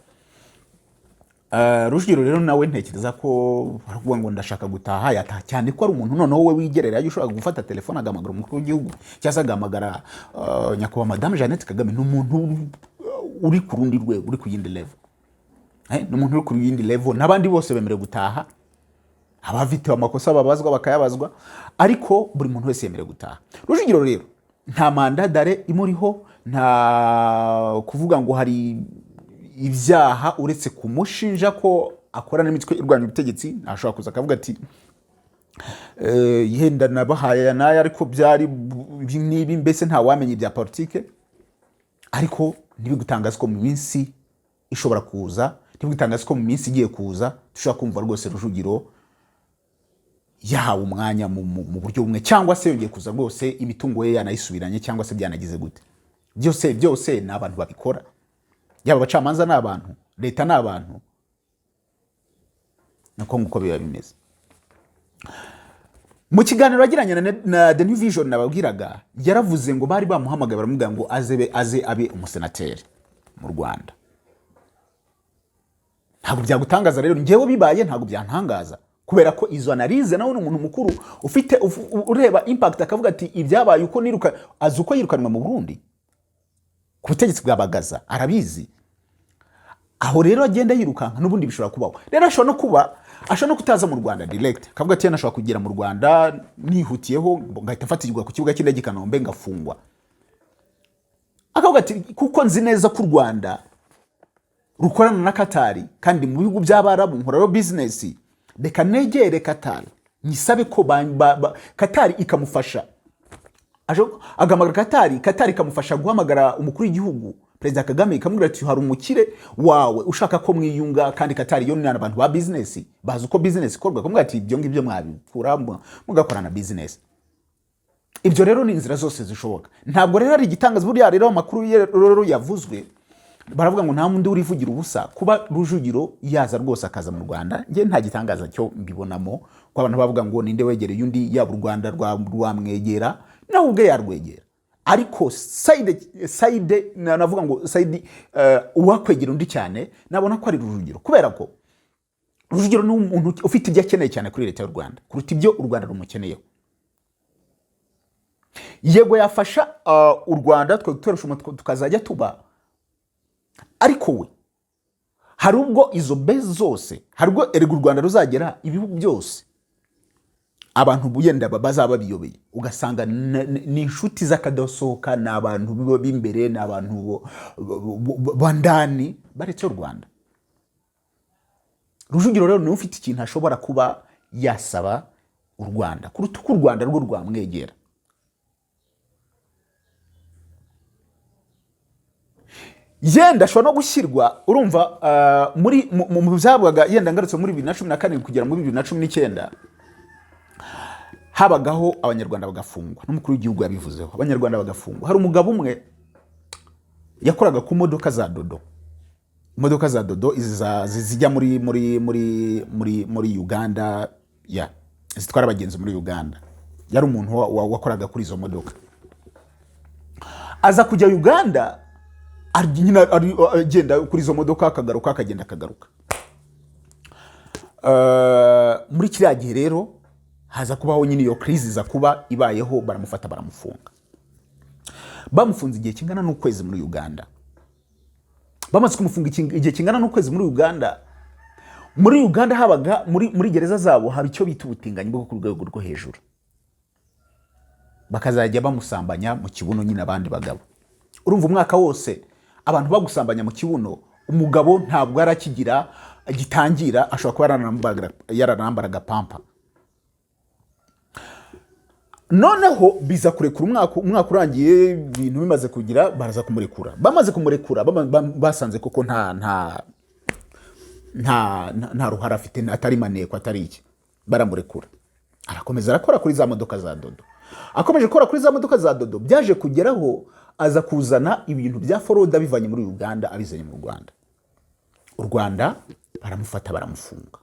A: Rujugiro rero nawe ntekereza ko baravuga ngo ndashaka gutaha, yataha, cyane ko ari umuntu noneho we wigererayo, ushobora gufata telefone agahamagara umukuru w'igihugu cyangwa se agahamagara Nyakubahwa Madamu Jeannette Kagame. Ni umuntu uri ku rundi rwego, uri ku yindi level. Ni umuntu uri ku yindi level. N'abandi bose bemerewe gutaha, abafite amakosa babazwa bakayabazwa, ariko buri muntu wese yemerewe gutaha. Rujugiro rero nta mandat d'arrêt imuriho, nta kuvuga ngo hari ibyaha, uretse kumushinja ko akora n'imitwe irwanya ubutegetsi. Ntashobora kuza akavuga ati: "Yenda nabahaye aya n'aya, ariko byari n'ibi." Mbese ntawamenya ibya politike, ariko ntibigutangaza ko mu minsi ishobora kuza, ntibigutangaza ko mu minsi igiye kuza dushobora kumva rwose Rujugiro yahawe umwanya mu buryo bumwe, cyangwa se yongeye kuza rwose, imitungo ye yanayisubiranye, cyangwa se byanagize gute. Byose byose ni abantu babikora, yaba abacamanza ni abantu, leta ni abantu, niko nguko biba bimeze. Mu kiganiro yagiranye na The New Vision nababwiraga, yaravuze ngo bari bamuhamagaye, baramubwira ngo aze abe umusenateri mu Rwanda. Ntabwo byagutangaza rero, ngewe bibaye ntabwo byantangaza, kubera ko izo analyse, nawe ni umuntu mukuru ufite ureba impact, akavuga ati ibyabaye uko niruka, azi uko yirukanwa mu Burundi ku butegetsi bwa Bagaza, arabizi. Aho rero agenda yirukanka, n'ubundi bishobora kubaho. Rero ashobora no kuba, ashobora no kutaza mu Rwanda direct, akavuga ati: "Ashobora kugera mu Rwanda nihutiyeho, ngahita mfatirwa ku kibuga cy'indege i Kanombe ngafungwa." Akavuga ati: "Kuko nzi neza ko u Rwanda rukorana na Katari, kandi mu bihugu by'Abarabu nkorayo business, reka negere Katari nyisabe ko Katari ikamufasha." Agahamagara Katari, Katari ikamufasha guhamagara umukuru w'igihugu Perezida Kagame, ikamubwira ati: "Hari umukire wawe ushaka ko mwiyunga." Kandi Katari yo ni abantu ba business, bazi uko business ikorwa. Akamubwira ati: "Ibyo ngibyo mwabikura mugakorana business." Ibyo rero ni inzira zose zishoboka, ntabwo rero ari igitangaza. Buriya rero amakuru ye rero yavuzwe, baravuga ngo nta wundi urivugira ubusa. Kuba Rujugiro yaza rwose akaza mu Rwanda, njye nta gitangaza cyo mbibonamo, ko abantu bavuga ngo ninde wegereye undi, yaba u Rwanda rwamwegera, nawe ubwe yarwegera. Ariko side navuga ngo side, uwakwegera undi cyane nabona ko ari Rujugiro, kubera ko Rujugiro ni umuntu ufite ibyo akeneye cyane kuri leta y'u Rwanda kuruta ibyo u Rwanda rumukeneyeho. Yego, yafasha u Rwanda, twe gutoresha umutwe tukazajya tuba, ariko we hari ubwo izo base zose, hari ubwo erega u Rwanda ruzagera ibihugu byose Abantu yenda bazaba babiyobeye, ugasanga ni inshuti z'akadasohoka, ni abantu b'imbere, ni abantu bandani baretse u Rwanda. Rujugiro rero niwe ufite ikintu ashobora kuba yasaba u Rwanda kuruta uko u Rwanda rwo rwamwegera. Yenda ashobora no gushyirwa, urumva, muri mu byabwaga, yenda ngarutse muri 2017 kugera muri 2019, habagaho Abanyarwanda bagafungwa, n'umukuru w'igihugu yabivuzeho, Abanyarwanda bagafungwa. Hari umugabo umwe yakoraga ku modoka za dodo, imodoka za dodo izi zijya muri Uganda, ya zitwara abagenzi muri Uganda. Yari umuntu wakoraga kuri izo modoka, aza kujya Uganda, nyine agenda kuri izo modoka, akagaruka, akagenda, akagaruka. Muri kiriya gihe rero haza kubaho nyine iyo crise, iza kuba ibayeho, baramufata, baramufunga. Bamufunze igihe kingana n'ukwezi muri Uganda. Bamaze kumufunga igihe kingana n'ukwezi muri Uganda, muri Uganda habaga muri gereza zabo haba icyo bita ubutinganyi bwo ku rwego rwo hejuru, bakazajya bamusambanya mu kibuno nyine abandi bagabo. Urumva, umwaka wose abantu bagusambanya mu kibuno, umugabo ntabwo yarakigira gitangira, ashobora kuba yaranambaraga pampa. Noneho biza kurekura umwaka urangiye, ibintu bimaze kugira, baraza kumurekura. Bamaze kumurekura, basanze koko nta ruhare afite, atari maneko, atari iki, baramurekura. Arakomeza arakora kuri za modoka za dodo. Akomeje gukora kuri za modoka za dodo, byaje kugeraho aza kuzana ibintu bya fraude, abivanye muri Uganda abizanye mu Rwanda. U Rwanda baramufata, baramufunga.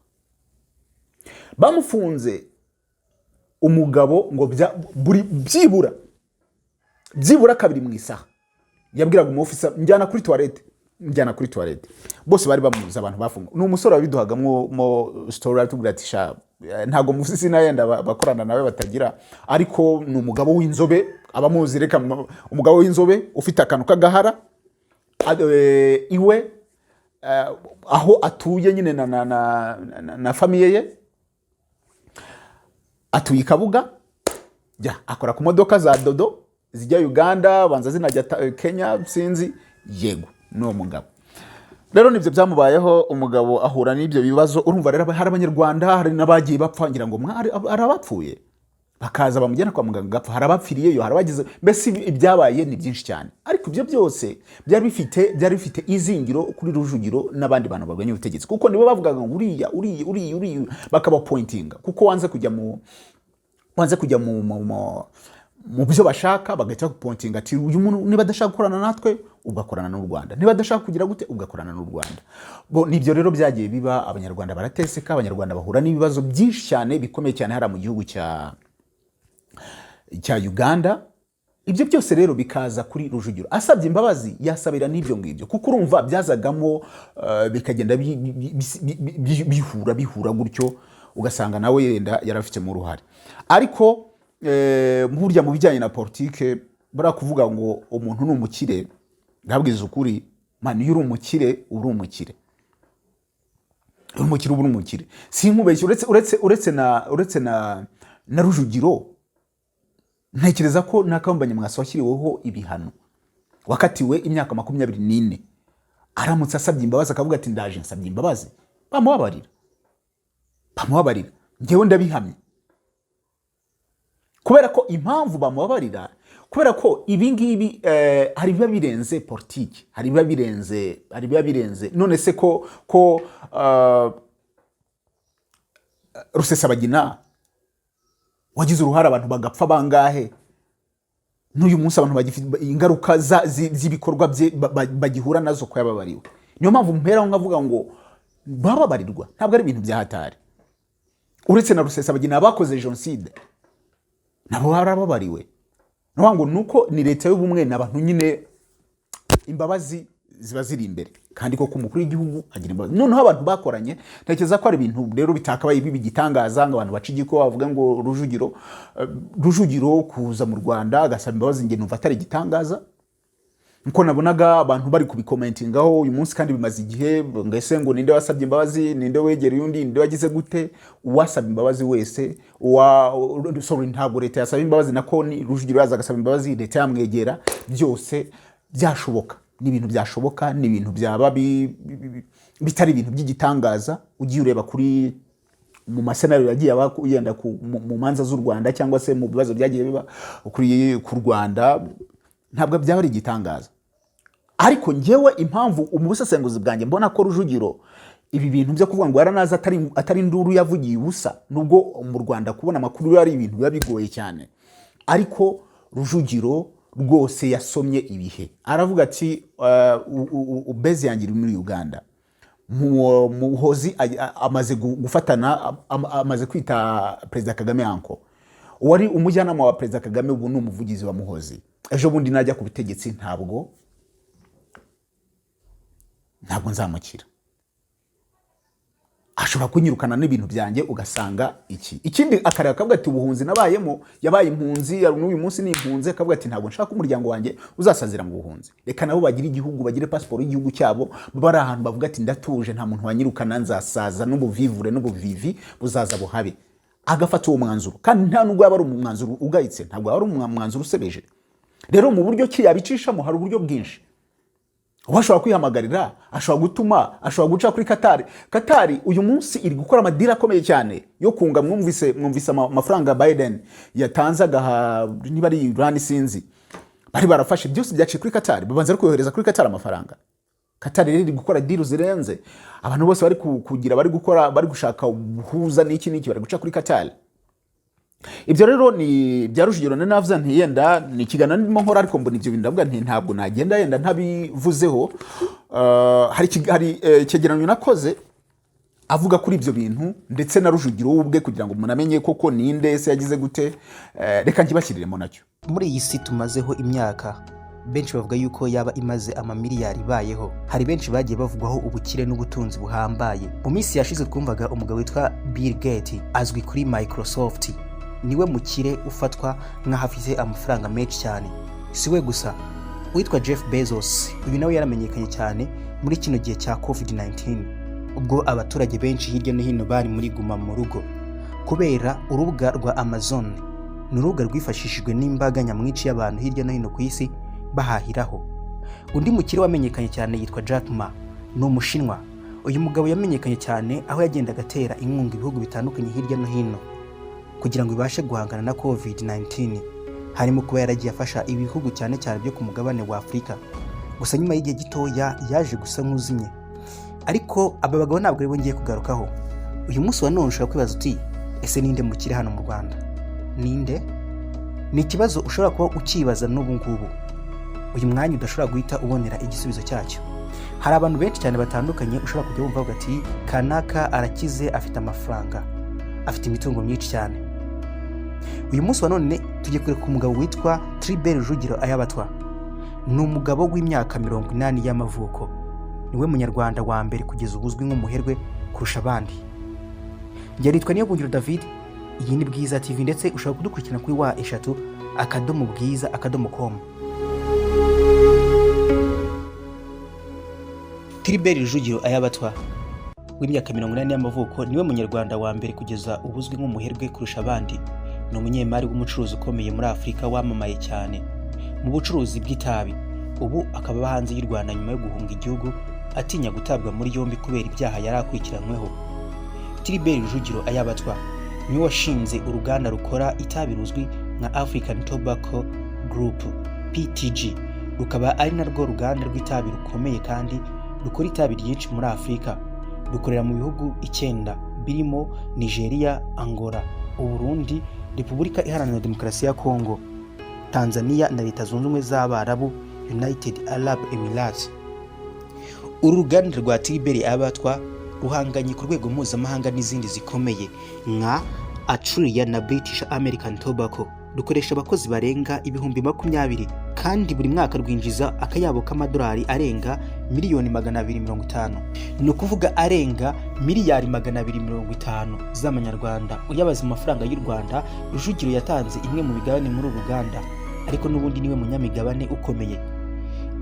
A: Bamufunze umugabo ngo buri byibura kabiri mu isaha yabwiraga umufisa: "Njyana kuri toilette, njyana kuri toilette." Bose bari bamuzi, abantu bafunga. Ni umusore wabiduhagamo mo story, aratubwira ati: "Sha, ntabwo muzi izina, yenda bakorana nawe batagira, ariko ni umugabo w'inzobe, abamuzi reka umugabo w'inzobe ufite akantu k'agahara, iwe, aho atuye nyine na famille ye, atuye i Kabuga, jya akora ku modoka za dodo zijya Uganda, banza zinajya Kenya, sinzi." Yego, ni uwo mugabo rero, nibyo byamubayeho, umugabo ahura n'ibyo bibazo. Urumva rero hari Abanyarwanda, hari n'abagiye bapfa, ngira ngo hari abapfuye bakaza bamujyana kwa muganga agapfa, hari abapfiriyeyo, hari abagize, mbese ibyabaye ni byinshi cyane. Ariko ibyo byose byari bifite izingiro kuri Rujugiro n'abandi bantu barwanya ubutegetsi, kuko nibo bavugaga ngo uriya, uriya, uriya, uriya, bakabapointinga, kuko wanze kujya mu byo bashaka, bagahita bakupointinga ati: "Uyu muntu niba adashaka gukorana natwe, ugakorana n'u Rwanda, niba adashaka kugira gute, ugakorana n'u Rwanda." Bo nibyo rero byagiye biba, Abanyarwanda barateseka, Abanyarwanda bahura n'ibibazo byinshi cyane bikomeye cyane hariya mu gihugu cya Uganda. Ibyo byose rero bikaza kuri Rujugiro. Asabye imbabazi, yasabira n'ibyo ngibyo, kuko urumva byazagamo, bikagenda bihura gutyo, ugasanga nawe yenda yarabifitemo uruhare. Ariko burya mu bijyanye na politike, buriya kuvuga ngo umuntu ni umukire, ndabwiza ukuri man, iyo uri umukire uri umukire, uri umukire uba uri umukire, sinkubeshye. Uretse na Rujugiro, ntekereza ko na Kayumba Nyamwasa washyiriweho ibihano, wakatiwe imyaka 24, aramutse asabye imbabazi akavuga ati: "Ndaje nsabye imbabazi," bamubabarira, bamubabarira. Ngewe ndabihamye, kubera ko impamvu bamubabarira, kubera ko ibi ngibi hari ibiba birenze politiki, hari ibiba birenze. None se ko Rusesabagina wagize uruhare, abantu bagapfa bangahe, n'uyu munsi abantu bagifite ingaruka z'ibikorwa bye, bagihura nazo, ko yababariwe? Niyo mpamvu mperaho nkavuga ngo bababarirwa, ntabwo ari ibintu bya hatari. Uretse na Rusesabagina, abakoze jenoside nabo barababariwe. Ni ukuvuga ngo nuko ni leta y'ubumwe n'abantu nyine, imbabazi ziba ziri imbere, kandi koko umukuru w'igihugu agira imbabazi. Noneho abantu bakoranye, ntekereza ko ari ibintu rero bitakabaye biba igitangaza ngo abantu bace igiko bavuga ngo Rujugiro kuza mu Rwanda agasaba imbabazi, njye numva atari igitangaza. Nkuko nabonaga abantu bari kubicommentingaho uyu munsi, kandi bimaze igihe, ngo ese ngo ninde wasabye imbabazi, ninde wegereye undi, ninde wagize gute? Uwasaba imbabazi wese, uwa, sorry, ntabwo leta yasaba imbabazi, nako ni Rujugiro yaza agasaba imbabazi, leta yamwegera, byose byashoboka. Ni ibintu byashoboka, ni ibintu byaba bitari ibintu by'igitangaza. Ugiye ureba kuri mu mascénario yagiye aba yenda mu manza z'u Rwanda cyangwa se mu bibazo byagiye biba ku Rwanda, ntabwo byaba ari igitangaza. Ariko njyewe impamvu mu busesenguzi bwanjye mbona ko Rujugiro ibi bintu byo kuvuga ngo yaranaze atari induru yavugiye ubusa, nubwo mu Rwanda kubona amakuru ari ibintu biba bigoye cyane, ariko Rujugiro rwose yasomye ibihe, aravuga ati "Base yanjye iri muri Uganda." Muhozi amaze gufatana, amaze kwita Perezida Kagame uncle. Uwari umujyanama wa Perezida Kagame ubu ni umuvugizi wa Muhozi. Ejo bundi najya ku butegetsi, ntabwo nzamukira, ashobora kunyirukana n'ibintu byanjye. Ugasanga iki ikindi akareba, akavuga ati ubuhunzi nabayemo, yabaye impunzi, n'uyu munsi ni impunzi, akavuga ati ntabwo nshaka ko umuryango wanjye uzasazira mu buhunzi, reka nabo bagire igihugu, bagire pasiporo y'igihugu cyabo, babe ari ahantu bavuga ati ndatuje, nta muntu wanyirukana, nzasaza n'ubuvivure n'ubuvivi buzaza buhabe. Agafata uwo mwanzuro, kandi nta nubwo yaba ari umwanzuro ugayitse, ntabwo yaba ari umwanzuro usebeje. Rero mu buryo ki yabicishamo, hari uburyo bwinshi. Uwo ashobora kwihamagarira, ashobora gutuma, ashobora guca kuri Katari. Katari uyu munsi iri gukora amadeal akomeye cyane yo kunga. Mwumvise amafaranga Biden yatanze agaha, niba ari Iran sinzi, bari barafashe, byose byaciye kuri Katari, babanza no kohereza kuri Katari amafaranga. Katari rero iri gukora deal zirenze. Abantu bose bari kugira, bari gukora, bari gushaka ubuhuza n'iki n'iki, bari guca kuri Katari. Ibyo rero ni bya Rujugiro. Nari navuze nti yenda ni ikiganiro ndimo nkora, ariko mbona ibyo bintu, ndavuga nti ntabwo nagenda yenda ntabivuzeho. Hari icyegeranyo nakoze avuga kuri ibyo bintu, ndetse na Rujugiro we ubwe, kugira ngo umuntu amenye koko ninde se, yagize gute. Reka nkibashyiriremo nacyo.
B: Muri iyi si tumazeho imyaka, benshi bavuga yuko yaba imaze amamiliyari ibayeho, hari benshi bagiye bavugwaho ubukire n'ubutunzi buhambaye. Mu minsi yashize twumvaga umugabo witwa Bill Gates, azwi kuri Microsoft, niwe mukire ufatwa nk'aho afite amafaranga menshi cyane. Si we gusa, uwitwa Jeff Bezos, uyu nawe yaramenyekanye cyane muri kino gihe cya COVID-19, ubwo abaturage benshi hirya no hino bari muri guma mu rugo, kubera urubuga rwa Amazon. Ni urubuga rwifashishijwe n'imbaga nyamwinshi y'abantu hirya no hino ku isi bahahiraho. Undi mukire wamenyekanye cyane yitwa Jack Ma, ni Umushinwa. Uyu mugabo yamenyekanye cyane aho yagendaga atera inkunga ibihugu bitandukanye hirya no hino kugira ngo bibashe guhangana na COVID-19, harimo kuba yaragiye afasha ibihugu cyane cyane byo ku mugabane wa Afurika. Gusa nyuma y'igihe gitoya yaje gusa nk'uzimye. Ariko aba bagabo ntabwo aribo ngiye kugarukaho uyu munsi wa none. Ushobora kwibaza uti ese ninde mukire hano mu Rwanda? Ninde? Ni ikibazo ushobora kuba ukibaza n'ubu ngubu, uyu mwanya udashobora guhita ubonera igisubizo cyacyo. Hari abantu benshi cyane batandukanye ushobora kujya wumva bavuga ati kanaka arakize, afite amafaranga, afite imitungo myinshi cyane. Uyu munsi wa none tugiye kureka umugabo witwa Tribert Rujugiro Ayabatwa. Ni umugabo w'imyaka 80 y'amavuko, niwe Munyarwanda wa mbere kugeza ubu uzwi nk'umuherwe kurusha abandi. Njye nitwa Niyobuhungiro David, iyi ni Bwiza TV, ndetse ushobora kudukurikirana kuri www.bwiza.com. Tribert Rujugiro Ayabatwa w'imyaka 80 y'amavuko niwe Munyarwanda wa mbere kugeza ubu uzwi nk'umuherwe kurusha abandi. Ni umunyemari w'umucuruzi ukomeye muri Afurika, wamamaye cyane mu bucuruzi bw'itabi. Ubu akaba aba hanze y'u Rwanda nyuma yo guhunga igihugu atinya gutabwa muri yombi kubera ibyaha yari akurikiranyweho. Tribert Rujugiro Ayabatwa niwe washinze uruganda rukora itabi ruzwi nka African Tobacco Group, PTG, rukaba ari narwo ruganda rw'itabi rukomeye kandi rukora itabi ryinshi muri Afurika. Rukorera mu bihugu icyenda birimo Nigeria, Angola, Uburundi, Repubulika Iharanira Demokarasi ya Kongo, Tanzania na Leta Zunze Ubumwe z'Abarabu, United Arab Emirates. Uru ruganda rwa Tribert Ayabatwa ruhanganye ku rwego mpuzamahanga n'izindi zikomeye nka Altria na British American Tobacco. Rukoresha abakozi barenga 20,000, kandi buri mwaka rwinjiza akayabo k'amadolari arenga miliyoni 250, ni ukuvuga arenga miliyari 250 z'amanyarwanda uyabaza mu mafaranga y'u Rwanda. Rujugiro yatanze imwe mu migabane muri uru ruganda, ariko n'ubundi niwe munyamigabane ukomeye.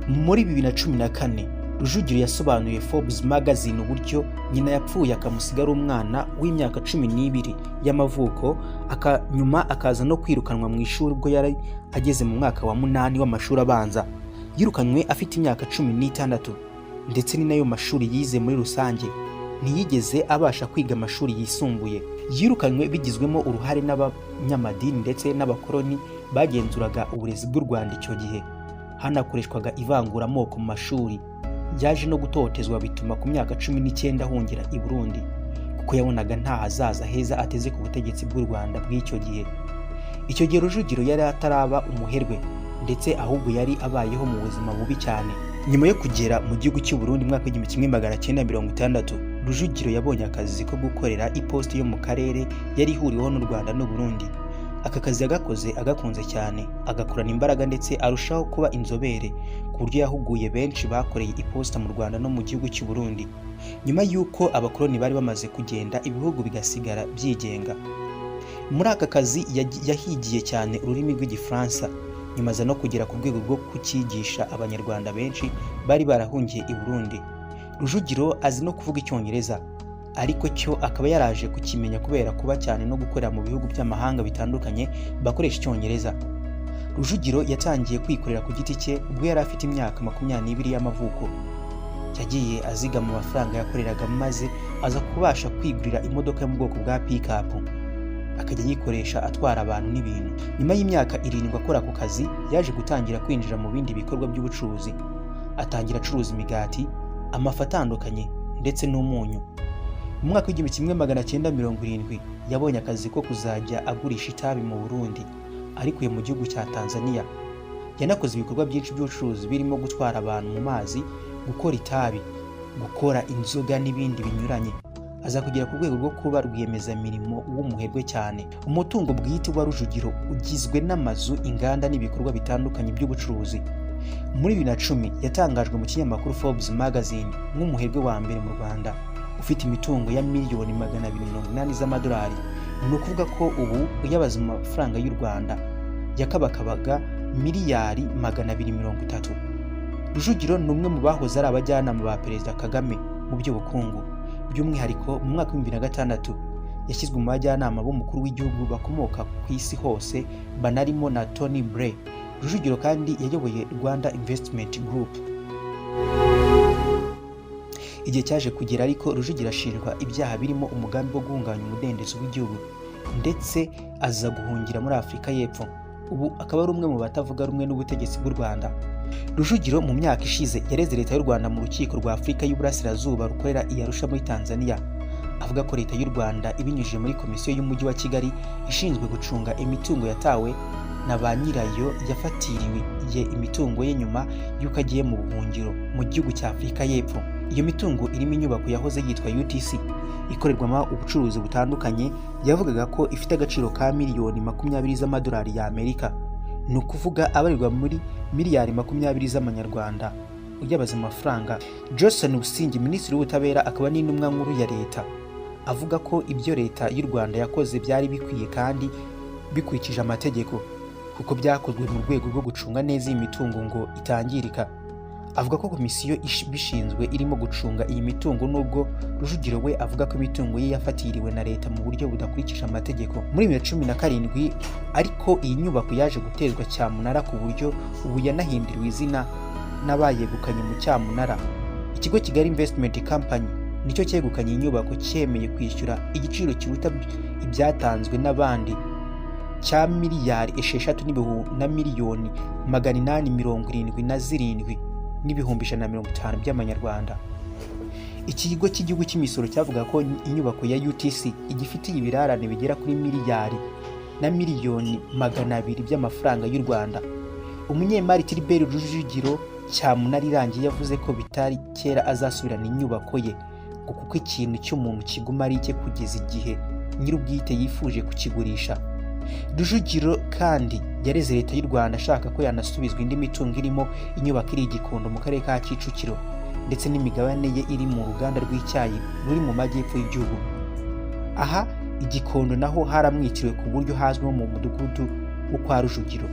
B: Muri 2014, Rujugiro yasobanuye Forbes Magazine uburyo nyina yapfuye akamusiga ari umwana w'imyaka 12 y'amavuko, nyuma akaza no kwirukanwa mu ishuri ubwo yari ageze mu mwaka wa munani w'amashuri abanza. Yirukanywe afite imyaka 16, ndetse ni nayo mashuri yize muri rusange. Ntiyigeze abasha kwiga amashuri yisumbuye. Yirukanywe bigizwemo uruhare n'abanyamadini ndetse n'abakoloni bagenzuraga uburezi bw'u Rwanda. Icyo gihe hanakoreshwaga ivanguramoko mu mashuri. Yaje no gutotezwa, bituma ku myaka 19 ahungira i Burundi, kuko yabonaga nta hazaza heza ateze ku butegetsi bw'u Rwanda bw'icyo gihe. Icyo gihe Rujugiro yari ataraba umuherwe, ndetse ahubwo yari abayeho mu buzima bubi cyane. Nyuma yo kugera mu gihugu cy'u Burundi mu mwaka w'1960, Rujugiro yabonye akazi ko gukorera iposita yo mu karere yari ihuriweho n'u Rwanda n'u Burundi. Aka kazi yagakoze agakunze cyane, agakorana imbaraga, ndetse arushaho kuba inzobere ku buryo yahuguye benshi bakoreye iposita mu Rwanda no mu gihugu cy'u Burundi. Nyuma y'uko abakoloni bari bamaze kugenda, ibihugu bigasigara byigenga, muri aka kazi yahigiye cyane ururimi rw'Igifaransa, nyuma aza no kugera ku rwego rwo kucyigisha Abanyarwanda benshi bari barahungiye i Burundi. Rujugiro azi no kuvuga Icyongereza, ariko cyo akaba yaraje kukimenya kubera kuba cyane no gukorera mu bihugu by'amahanga bitandukanye bakoresha Icyongereza. Rujugiro yatangiye kwikorera ku giti cye ubwo yari afite imyaka 22 y'amavuko. Yagiye azigama amafaranga yakoreraga, maze aza kubasha kwigurira imodoka yo mu bwoko bwa pick-up, akajya ayikoresha atwara abantu n'ibintu. Nyuma y'imyaka 7 akora ako kazi, yaje gutangira kwinjira mu bindi bikorwa by'ubucuruzi. Atangira acuruza imigati, amafu atandukanye ndetse n'umunyu. Mu mwaka w'1970 yabonye akazi ko kuzajya agurisha itabi mu Burundi arikuye mu gihugu cya Tanzania. Yanakoze ibikorwa byinshi by'ubucuruzi birimo gutwara abantu mu mazi, gukora itabi, gukora inzoga n'ibindi binyuranye, aza kugera ku rwego rwo kuba rwiyemezamirimo w'umuherwe cyane. Umutungo bwite wa Rujugiro ugizwe n'amazu, inganda n'ibikorwa bitandukanye by'ubucuruzi. Muri 2010 yatangajwe mu kinyamakuru Forbes Magazine nk'umuherwe wa mbere mu Rwanda ufite imitungo ya miliyoni 280 z'amadolari. Ni ukuvuga ko ubu uyabaza mu mafaranga y'u Rwanda yakabakabaga miliyari 230. Rujugiro ni umwe mu bahoze ari abajyanama ba Perezida Kagame mu by'ubukungu. By'umwihariko, mu mwaka w'2006 yashyizwe mu bajyanama b'umukuru w'igihugu bakomoka ku isi hose, banarimo na Tony Blair. Rujugiro kandi yayoboye Rwanda Investment Group. Igihe cyaje kugera ariko, Rujugiro ashinjwa ibyaha birimo umugambi wo guhungabanya umudendezo w'igihugu, ndetse aza guhungira muri Afurika y'Epfo. Ubu akaba ari umwe mu batavuga rumwe n'ubutegetsi bw'u Rwanda. Rujugiro mu myaka ishize yareze Leta y'u Rwanda mu Rukiko rwa Afurika y'Uburasirazuba rukorera i Arusha muri Tanzania, avuga ko Leta y'u Rwanda ibinyujije muri Komisiyo y'Umujyi wa Kigali ishinzwe gucunga imitungo yatawe na ba nyirayo yafatiriwe imitungo ye nyuma y'uko agiye mu buhungiro mu gihugu cya Afurika y'Epfo. Iyo mitungo irimo inyubako yahoze yitwa UTC ikorerwamo ubucuruzi butandukanye, yavugaga ko ifite agaciro ka miliyoni 20 z'amadolari y'Amerika, ni ukuvuga abarirwa muri miliyari 20 z'amanyarwanda uyabaza amafaranga. Johnson Busingye, Minisitiri w'Ubutabera akaba n'intumwa nkuru ya Leta, avuga ko ibyo Leta y'u Rwanda yakoze byari bikwiye kandi bikurikije amategeko, kuko byakozwe mu rwego rwo gucunga neza iyi mitungo ngo itangirika. Avuga ko komisiyo ibishinzwe irimo gucunga iyi mitungo, nubwo Rujugiro we avuga ko imitungo ye yafatiriwe na Leta mu buryo budakurikije amategeko. Muri 2017 ariko, iyi nyubako yaje gutezwa cyamunara, ku buryo ubu yanahinduriwe izina n'abayegukanye mu cyamunara. Ikigo Kigali Investment Company nicyo cyegukanye iyi nyubako, cyemeye kwishyura igiciro kiruta ibyatanzwe n'abandi cya miliyari 6 na miliyoni 877 n'ibihumbi 150 by'amanyarwanda. Ikigo cy'Igihugu cy'Imisoro cyavuga ko inyubako ya UTC igifitiye ibirarane bigera kuri miliyari na miliyoni 200 by'amafaranga y'u Rwanda. Umunyemari Tribert Rujugiro, cyamunara irangiye, yavuze ko bitari kera azasubirana inyubako ye, ngo kuko ikintu cy'umuntu kiguma ari icye kugeza igihe nyir'ubwite yifuje kukigurisha. Rujugiro kandi yareze Leta y'u Rwanda ashaka ko yanasubizwa indi mitungo irimo inyubako iri i Gikondo mu Karere ka Kicukiro, ndetse n'imigabane ye iri mu ruganda rw'icyayi ruri mu majyepfo y'igihugu. Aha i Gikondo naho haramwitiriwe, ku buryo hazwi nko mu mudugudu wo kwa Rujugiro.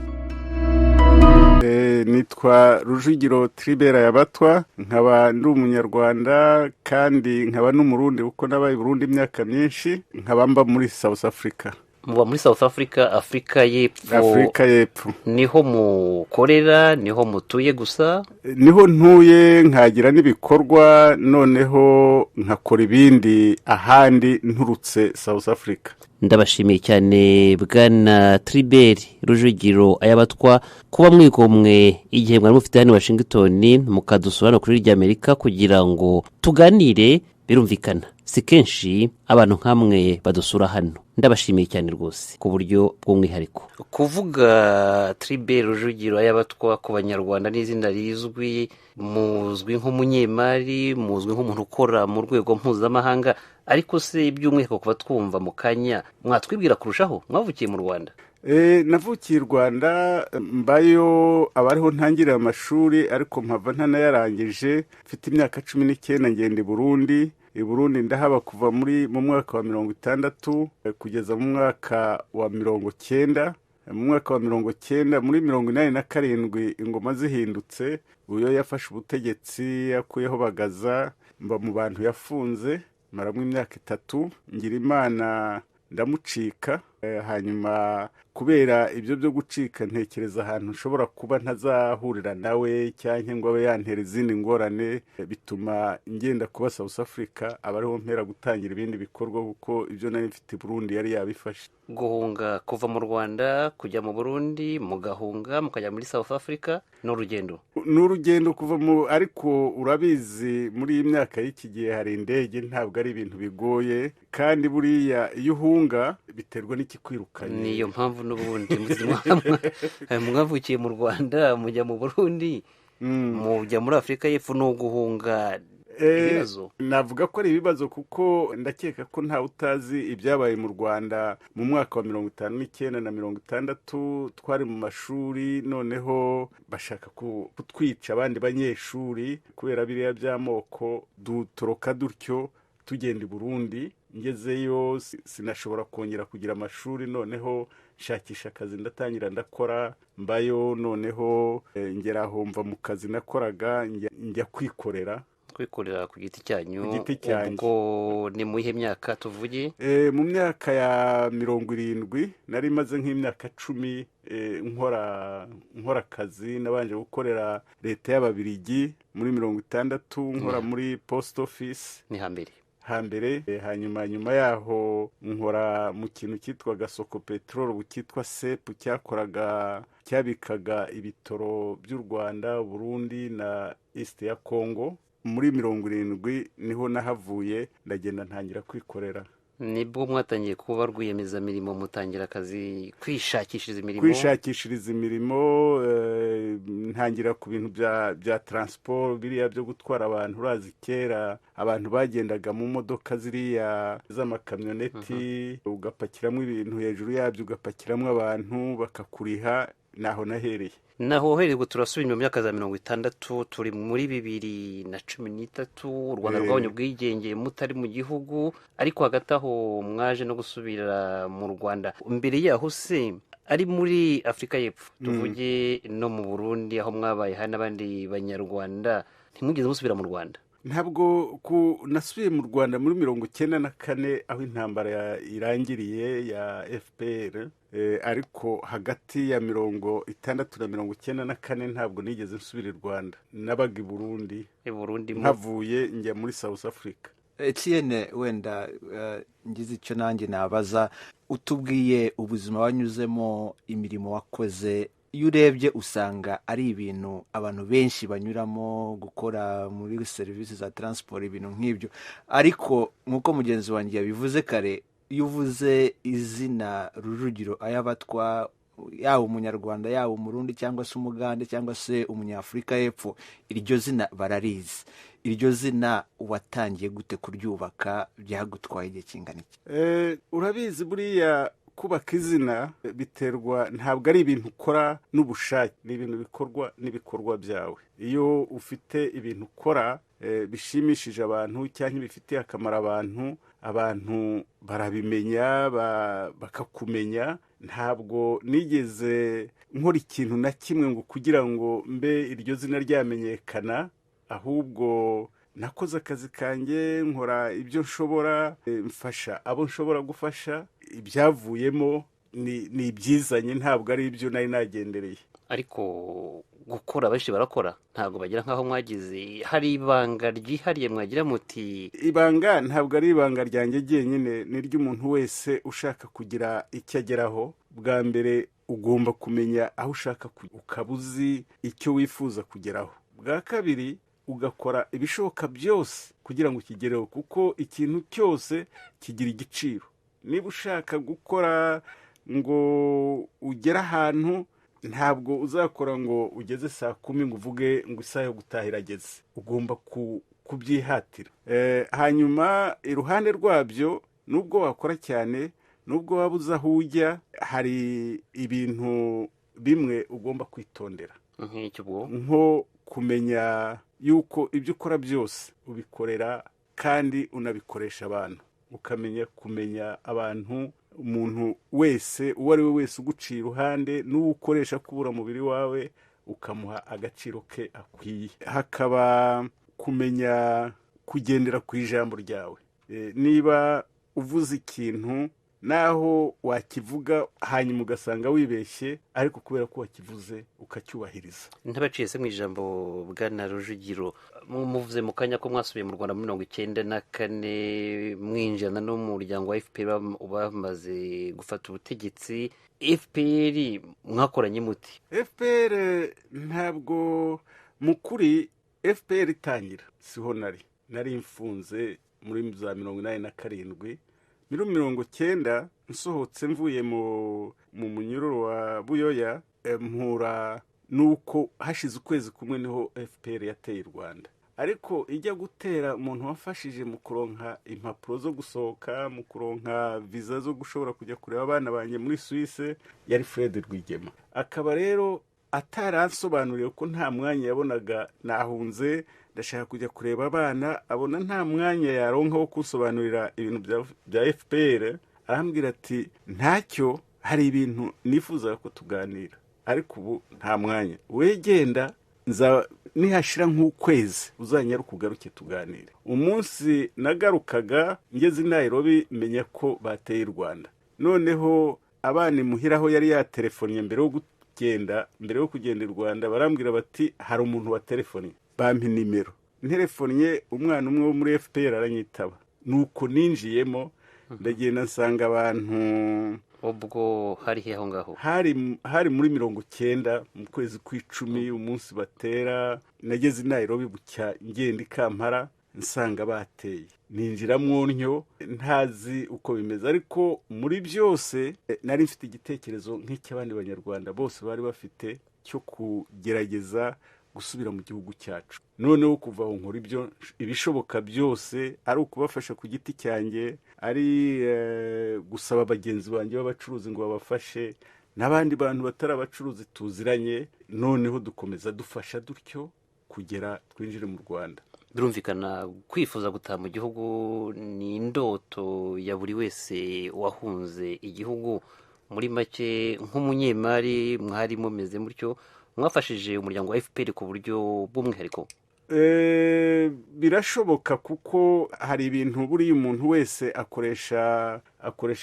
C: Nitwa Rujugiro Tribert Ayabatwa, nkaba ndi Umunyarwanda kandi nkaba n'Umurundi, kuko nabaye i Burundi imyaka myinshi, nkaba mba muri South Africa.
D: Muba muri South Africa, Afurika y'Epfo?
C: Afurika y'Epfo.
D: Niho mukorera, niho mutuye gusa?
C: Niho ntuye, nkagira n'ibikorwa, noneho nkakora ibindi ahandi nturutse South Africa.
D: Ndabashimiye cyane, bwana Tribert Rujugiro Ayabatwa, kuba mwigomwe igihe mwari mufite hano i Washington mukadusura hano kuri ry'Amerika kugira ngo tuganire. Birumvikana si kenshi abantu nk'amwe badusura hano. Ndabashimiye cyane rwose ku buryo bw'umwihariko. Kuvuga Tribert Rujugiro Ayabatwa ku Banyarwanda n'izina rizwi, muzwi nk'umunyemari, muzwi nk'umuntu ukora mu rwego mpuzamahanga, ariko se by'umwihariko kuba twumva mu kanya mwatwibwira kurushaho? Mwavukiye mu Rwanda?
C: Navukiye i Rwanda, mbayo, abariho ntangirira amashuri, ariko mpava ntanayarangije. Mfite imyaka 19 ngenda i Burundi. I Burundi ndahaba kuva mu mwaka wa 60 kugeza mu mwaka wa 90. Mu mwaka wa 90, muri 87, ingoma zihindutse, uyo yafashe ubutegetsi yakuyeho Bagaza, mba mu bantu yafunze, maramo imyaka 3, ngira Imana ndamucika. Hanyuma kubera ibyo byo gucika, ntekereza ahantu nshobora kuba ntazahurira nawe cyangwa ngo abe yantera izindi ngorane, bituma ngenda kuba South Africa, aba ariho mpera gutangira ibindi bikorwa, kuko ibyo nari mfite i Burundi yari yabifashe.
D: Guhunga, kuva mu Rwanda kujya mu Burundi, mugahunga mukajya muri South Africa, ni urugendo.
C: Ni urugendo kuva mu, ariko urabizi muri iyi myaka y'iki gihe hari indege, ntabwo ari ibintu bigoye. Kandi buriya iyo uhunga biterwa n'ikikwirukanye.
D: Niyo mpamvu n'ubundi mwavukiye mu Rwanda, mujya mu Burundi, mujya muri Afurika y'Epfo, ni uguhunga ibibazo.
C: Navuga ko ari ibibazo, kuko ndakeka ko ntawe utazi ibyabaye mu Rwanda mu mwaka wa 59 na 60. Twari mu mashuri, noneho bashaka kutwica abandi banyeshuri kubera biriya by'amoko, dutoroka dutyo tugenda i Burundi. Ngezeyo sinashobora kongera kugira amashuri, noneho nshakisha akazi, ndatangira ndakora, mbayo, noneho ngera aho mva mu kazi nakoraga, njya kwikorera.
D: Kwikorera ku giti cyanyu?
C: Ku giti cyanjye.
D: Ubwo ni mu iyihe myaka tuvuge?
C: Mu myaka ya 70 nari maze nk'imyaka 10 nkora akazi. Nabanje gukorera leta y'Ababirigi muri 60, nkora muri post office.
D: Ni hambere.
C: Hambere. Hanyuma nyuma yaho nkora mu kintu cyitwaga Soko Peteroli, ubu cyitwa SEP, cyakoraga, cyabikaga ibitoro by'u Rwanda, Burundi na East ya Congo. Muri 70 niho nahavuye, ndagenda ntangira kwikorera.
D: Nibwo mwatangiye kuba rwiyemezamirimo, mutangira akazi, kwishakishiriza imirimo?
C: Kwishakishiriza imirimo. Ntangira ku bintu bya transport, biriya byo gutwara abantu. Urazi kera abantu bagendaga mu modoka ziriya z'amakamyoneti, ugapakiramo ibintu, hejuru yabyo ugapakiramo abantu, bakakuriha. Naho nahereye.
D: Naho uhereye. Ubwo turasubira inyuma mu myaka za 60, turi muri 2013, u Rwanda rwabonye ubwigenge mutari mu gihugu, ariko hagati aho mwaje no gusubira mu Rwanda. Mbere yaho se, ari muri Afurika y'Epfo tuvuge, no mu Burundi aho mwabaye hari n'abandi Banyarwanda, ntimwigeze musubira mu Rwanda?
C: Ntabwo nasubiye mu Rwanda muri 94, aho intambara irangiriye ya FPR, ariko hagati ya 60 na 94 ntabwo nigeze nsubira i Rwanda, nabaga i Burundi.
D: I Burundi
C: Nkavuye njya muri South Africa.
E: Etienne, wenda ngize icyo nanjye nabaza. Utubwiye ubuzima wanyuzemo, imirimo wakoze. Iyo urebye usanga ari ibintu abantu benshi banyuramo, gukora muri serivisi za transport, ibintu nk'ibyo. Ariko nk'uko mugenzi wanjye yabivuze kare, iyo uvuze izina Rujugiro Ayabatwa, yaba Umunyarwanda, yaba Umurundi, cyangwa se Umugande, cyangwa se Umunyafurika y'Epfo, iryo zina bararizi. Iryo zina watangiye gute kuryubaka? Byagutwaye igihe kingana iki?
C: Urabizi buriya kubaka izina biterwa, ntabwo ari ibintu ukora n'ubushake, ni ibintu bikorwa n'ibikorwa byawe. Iyo ufite ibintu ukora bishimishije abantu cyangwa bifitiye akamaro abantu, abantu barabimenya, bakakumenya. Ntabwo nigeze Nkora ikintu na kimwe ngo kugira ngo mbe iryo zina ryamenyekana, ahubwo nakoze akazi kanjye, nkora ibyo nshobora, mfasha abo nshobora gufasha. Ibyavuyemo ni ibyizanye, ntabwo ari ibyo nari nagendereye.
D: Ariko gukora, benshi barakora, ntabwo bagira nk'aho mwagize. Hari ibanga ryihariye mwagira muti?
C: Ibanga ntabwo ari ibanga ryanjye jyenyine, ni iry'umuntu wese ushaka kugira icyo ageraho. Bwa mbere ugomba kumenya aho ushaka, ukaba uzi icyo wifuza kugeraho. Bwa kabiri ugakora ibishoboka byose kugira ngo ukigereho, kuko ikintu cyose kigira igiciro. Niba ushaka gukora ngo ugere ahantu, ntabwo uzakora ngo ugeze saa 10 ngo uvuge ngo isaha yo gutaha irageze. Ugomba kubyihatira. Hanyuma iruhande rwabyo, nubwo wakora cyane, nubwo waba uzi aho ujya, hari ibintu bimwe ugomba kwitondera.
D: Nk'icyo ubwo?
C: Nko kumenya yuko ibyo ukora byose ubikorera kandi unabikoresha abantu, ukamenya kumenya abantu. Umuntu wese, uwo ari we wese uguciye iruhande n'uwo ukoresha kubura umubiri wawe, ukamuha agaciro ke akwiye. Hakaba kumenya kugendera ku ijambo ryawe. Niba uvuze ikintu, naho wakivuga hanyuma ugasanga wibeshye, ariko kubera ko wakivuze ukacyubahiriza.
D: Ntabaciye se mu ijambo, bwana Rujugiro, muvuze mu kanya ko mwasubiye mu Rwanda muri 94, mwinjirana n'umuryango wa FPR bamaze gufata ubutegetsi. FPR mwakoranye muti?
C: FPR ntabwo, mu kuri, FPR itangira siho nari mfunze muri za 87. Muri 90 nsohotse mvuye mu munyururu wa Buyoya, mpura nuko hashize ukwezi kumwe niho FPR yateye u Rwanda. Ariko ijya gutera, umuntu wafashije mu kuronka impapuro zo gusohoka, mu kuronka viza zo gushobora kujya kureba abana banjye muri Suisse, yari Fred Rwigema. Akaba rero ataransobanuriye ko nta mwanya yabonaga. Nahunze, ndashaka kujya kureba abana, abona nta mwanya yaronka wo kunsobanurira ibintu bya FPR. Arambwira ati: "Ntacyo, hari ibintu nifuzaga ko tuganira, ariko ubu nta mwanya. Wegenda, nza nihashira nk'ukwezi uzanyaruka ugaruke tuganire." Umunsi nagarukaga ngeze i Nairobi, menya ko bateye u Rwanda. Noneho abana imuhira aho yari yaterefonnye mbere yo kugenda i Rwanda, barambwira bati: "Hari umuntu waterefonnye." Bampa nimero, nterefonnye umwana umwe wo muri FPR aranyitaba. Nuko ninjiyemo, ndagenda nsanga abantu.
D: Ubwo hari he aho ngaho?
C: Hari muri 90 mu kwezi kw'icumi, umunsi batera. Nageze i Nairobi bucya, ngenda i Kampala nsanga bateye, ninjiramo ntyo ntazi uko bimeze. Ariko muri byose nari mfite igitekerezo nk'icy'abandi Banyarwanda bose bari bafite, cyo kugerageza gusubira mu gihugu cyacu. Noneho kuva aho nkora ibyo ibishoboka byose, ari ukubafasha ku giti cyanjye, ari gusaba bagenzi banjye b'abacuruzi ngo babafashe, n'abandi bantu batari abacuruzi tuziranye. Noneho dukomeza dufasha dutyo kugera twinjire mu Rwanda.
D: Birumvikana, kwifuza gutaha mu gihugu ni indoto ya buri wese wahunze igihugu. Muri make, nk'umunyemari mwari mumeze mutyo, mwafashije umuryango wa FPR ku buryo bw'umwihariko?
C: Birashoboka, kuko hari ibintu buriya umuntu wese akoresha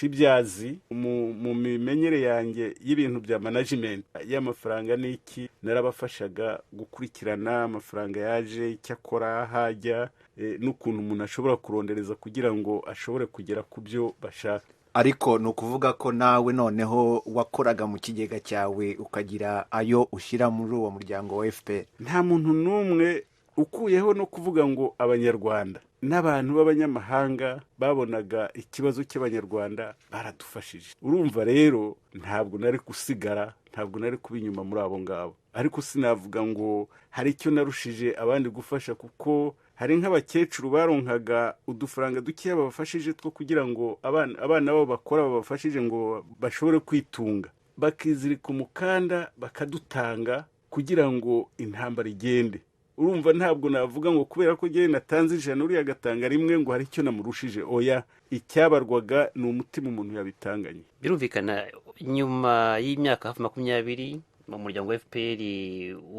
C: ibyo azi. Mu mimenyere yanjye y'ibintu bya management y'amafaranga n'iki, narabafashaga gukurikirana amafaranga yaje, icyo akora, hajya, n'ukuntu umuntu ashobora kurondereza kugira ngo ashobore kugera ku byo bashaka.
E: Ariko ni ukuvuga ko nawe noneho wakoraga mu kigega cyawe, ukagira ayo ushyira muri uwo muryango wa FPR?
C: Nta muntu n'umwe, ukuyeho no kuvuga ngo Abanyarwanda, n'abantu b'abanyamahanga babonaga ikibazo cy'Abanyarwanda baradufashije. Urumva rero ntabwo nari gusigara, ntabwo nari kuba inyuma muri abo ngabo. Ariko sinavuga ngo hari icyo narushije abandi gufasha, kuko hari nk'abakecuru baronkaga udufaranga dukeya babafashije two kugira ngo abana babo bakora babafashije ngo bashobore kwitunga, bakizirika umukanda bakadutanga kugira ngo intambara igende. Urumva ntabwo navuga ngo kubera ko njyewe natanze 100, uriya agatanga rimwe, ngo hari icyo namurushije. Oya, icyabarwaga ni umutima umuntu yabitanganye.
D: Birumvikana, nyuma y'imyaka hafi 20. Mu muryango wa FPR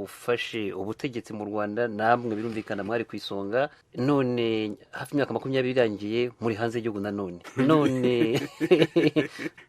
D: ufashe ubutegetsi mu Rwanda, namwe birumvikana mwari ku isonga. None hafi imyaka 20 irangiye muri hanze y'igihugu nanone. None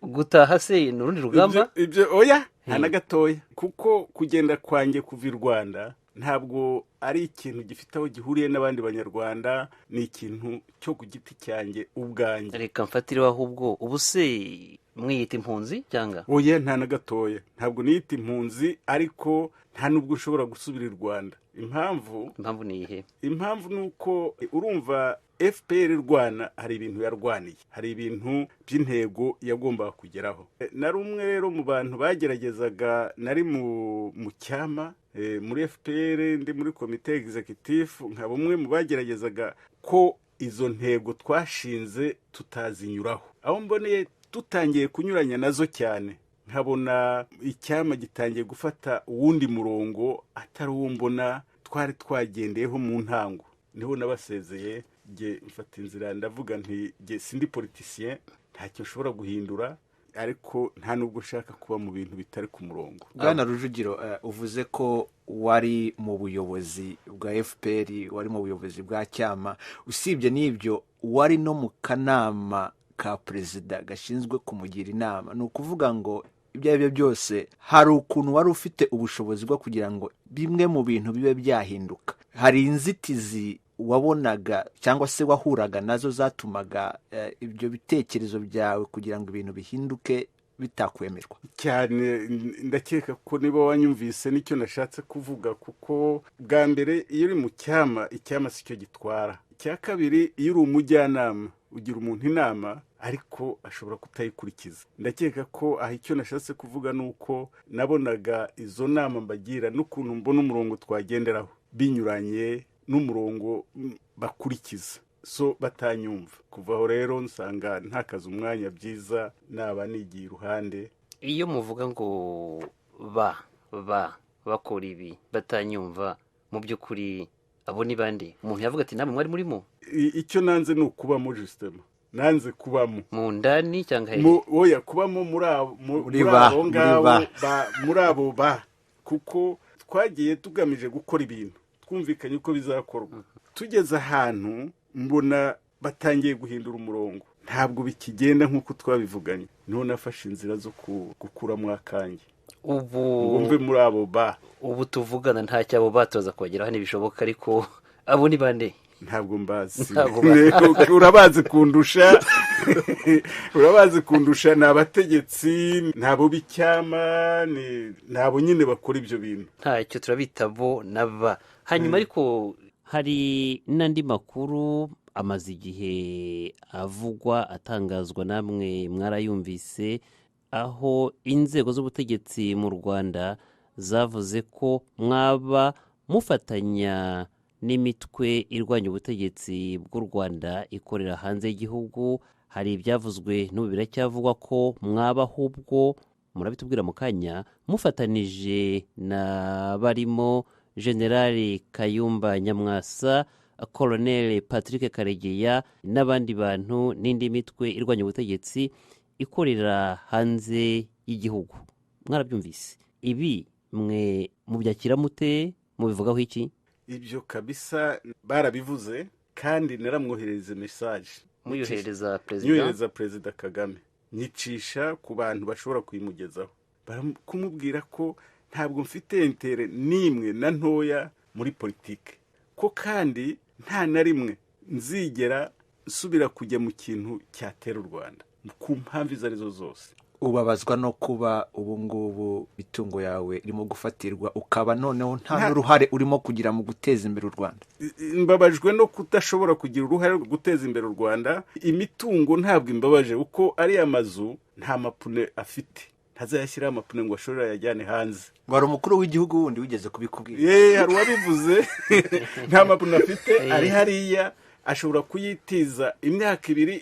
D: gutaha se ni urundi rugamba?
C: Ibyo oya, nta na gatoya, kuko kugenda kwanjye kuva i Rwanda ntabwo ari ikintu gifite aho gihuriye n'abandi Banyarwanda, ni ikintu cyo ku giti cyanjye ubwanjye.
D: Reka mfatireho ahubwo, ubu se mwiyita impunzi cyangwa?
C: Oya, nta na gatoya, ntabwo niyita impunzi, ariko nta n'ubwo ushobora gusubira i Rwanda. Impamvu?
D: Impamvu ni iyihe?
C: Impamvu ni uko urumva FPR irwana, hari ibintu yarwaniye, hari ibintu by'intego yagombaga kugeraho. Nari umwe rero mu bantu bageragezaga, nari mu cyama muri FPR, ndi muri komite executive, nka bumwe mu bageragezaga ko izo ntego twashinze tutazinyuraho. Aho mboneye tutangiye kunyuranya nazo cyane, nkabona icyama gitangiye gufata uwundi murongo atari uwo mbona twari twagendeyeho mu ntango, niho nabasezeye, jye mfata inzira, ndavuga nti jye sindi politicien, ntacyo nshobora guhindura, ariko nta nubwo nshaka kuba mu bintu bitari ku murongo.
E: Bwana Rujugiro, uvuze ko wari mu buyobozi bwa FPR, wari mu buyobozi bwa cyama. Usibye n'ibyo, wari no mu kanama ka perezida gashinzwe kumugira inama. Ni ukuvuga ngo ibyo ari byo byose hari ukuntu wari ufite ubushobozi bwo kugira ngo bimwe mu bintu bibe byahinduka. Hari inzitizi wabonaga cyangwa se wahuraga nazo zatumaga ibyo bitekerezo byawe kugira ngo ibintu bihinduke bitakwemerwa?
C: Cyane. Ndakeka ko niba wanyumvise nicyo nashatse kuvuga, kuko bwa mbere iyo uri mu cyama, icyama si cyo gitwara. Icya kabiri, iyo uri umujyanama ugira umuntu inama, ariko ashobora kutayikurikiza. Ndakeka ko aha icyo nashatse kuvuga ni uko nabonaga izo nama mbagira n'ukuntu mbona umurongo twagenderaho binyuranye n'umurongo bakurikiza, so batanyumva. Kuva aho rero nsanga ntakaze umwanya, byiza naba nigiye iruhande.
D: Iyo muvuga ngo ba ba bakora ibi batanyumva, mu by'ukuri abo ni bande? Umuntu yavuga ati namwe mwari murimo?
C: Icyo nanze ni ukubamo, justement nanze kubamo.
D: Mu ndani cyangwa hehe?
C: Oya, kubamo muri abo
E: Muri ba,
C: abo
E: muri
C: ngabo
E: ba.
C: Muri abo ba, kuko twagiye tugamije gukora ibintu twumvikanye uko bizakorwa, tugeze ahantu mbona batangiye guhindura umurongo, ntabwo bikigenda nk'uko twabivuganye, niho nafashe inzira zo gukuramo akanjye
D: ubu
C: ngo mve muri abo ba.
D: Ubu tuvugana nta cyabo batoza kubageraho, ntibishoboka, ariko abo ni bande?
C: Ntabwo mbazi.
D: Ntabwo.
C: Urabazi kundusha, urabazi kundusha. Ni abategetsi, ni abo b'icyama, ni abo nyine bakora ibyo bintu.
D: Ntacyo, turabita bo na ba hanyuma. Ariko hari n'andi makuru amaze igihe avugwa, atangazwa, namwe mwarayumvise, aho inzego z'ubutegetsi mu Rwanda zavuze ko mwaba mufatanya n'imitwe irwanya ubutegetsi bw'u Rwanda ikorera hanze y'igihugu. Hari ibyavuzwe, n'ubu biracyavugwa, ko mwaba ahubwo, murabitubwira mu kanya, mufatanije na barimo Generali Kayumba Nyamwasa, Colonel Patrick Karegeya n'abandi bantu n'indi mitwe irwanya ubutegetsi ikorera hanze y'igihugu. Mwarabyumvise ibi, mwe mubyakira mute? Mubivugaho iki?
C: Ibyo kabisa barabivuze, kandi naramwoherereza message.
D: Muyoherereza perezida?
C: Nyohereza Perezida Kagame, nyicisha ku bantu bashobora kuyimugezaho, kumubwira ko ntabwo mfite intérêt n'imwe na ntoya muri politike, ko kandi nta na rimwe nzigera nsubira kujya mu kintu cyatera u Rwanda ku mpamvu izo arizo zose.
E: Ubabazwa no kuba ubu ngubu imitungo yawe irimo gufatirwa, ukaba noneho nta n'uruhare urimo kugira mu guteza imbere u Rwanda?
C: Mbabajwe no kudashobora kugira uruhare rwo guteza imbere u Rwanda. Imitungo ntabwo imbabaje, kuko ariya mazu nta mapune afite, ntazayashyiraho amapune ngo ashobore ayajyane hanze.
E: Ngo hari umukuru w'igihugu wundi wigeze kubikubwira?
C: Ye, hari uwabivuze. Nta mapune afite, ari hariya, ashobora kuyitiza imyaka 2,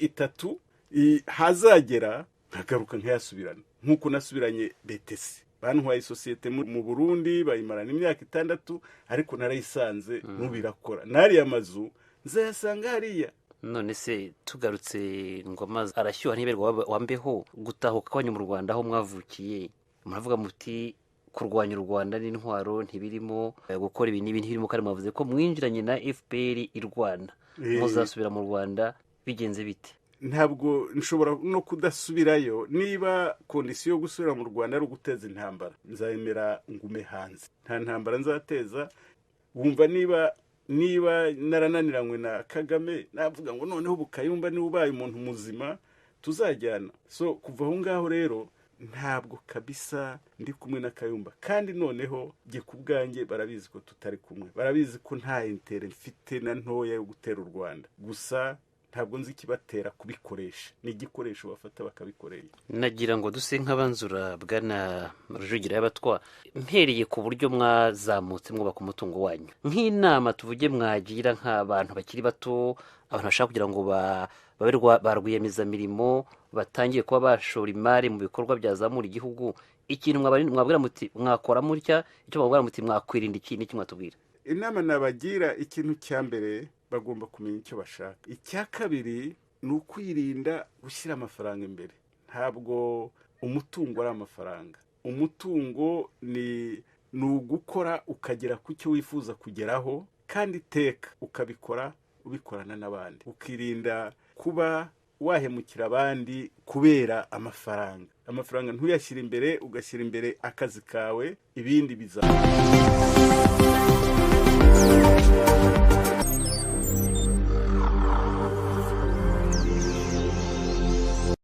C: 3, hazagera nkagaruka nkayasubirana nk'uko nasubiranye BTC. Bantwaye isosiyete mu Burundi, bayimarana imyaka 6, ariko narayisanze n'ubu irakora. N'ariya mazu nzayasanga hariya.
D: None se tugarutse ngo amazi arashyuha ntiberwa wambeho, gutahuka kwanyu mu Rwanda aho mwavukiye, muravuga muti Kurwanya u Rwanda n'intwaro ntibirimo, gukora ibi n'ibi ntibirimo, kandi mwavuze ko mwinjiranye na FPR irwana. Muzasubira mu Rwanda bigenze bite?
C: Ntabwo nshobora no kudasubirayo. Niba condition yo gusubira mu Rwanda ari uguteza intambara, nzayemera ngume hanze. Nta ntambara nzateza. Wumva niba narananiranywe na Kagame, navuga ngo noneho ubu Kayumba niba ubaye umuntu muzima tuzajyana. So kuva aho ngaho rero ntabwo kabisa ndi kumwe na Kayumba. Kandi noneho jye ku bwanjye barabizi ko tutari kumwe, barabizi ko nta intérêt mfite na ntoya yo gutera u Rwanda. Gusa ntabwo nzi ikibatera kubikoresha, ni igikoresho bafata bakabikoresha.
D: Nagira ngo duse nk'abanzura, bwana Rujugira y'Abatwa, mpereye ku buryo mwazamutse mwubaka umutungo wanyu, nk'inama tuvuge mwagira nk'abantu bakiri bato, abantu bashaka kugira ngo babe ba rwiyemezamirimo, batangiye kuba bashora imari mu bikorwa byazamura igihugu, ikintu mwabwira muti mwakora mutya, icyo mwabwira muti mwakwirinda iki n'iki, mwatubwira?
C: Inama nabagira, ikintu cya mbere bagomba kumenya icyo bashaka. Icya kabiri ni ukwirinda gushyira amafaranga imbere. Ntabwo umutungo ari amafaranga. Umutungo ni ugukora ukagera ku cyo wifuza kugeraho, kandi iteka ukabikora ubikorana n'abandi, ukirinda kuba wahemukira abandi kubera amafaranga. Amafaranga ntuyashyire imbere, ugashyira imbere akazi kawe, ibindi biza.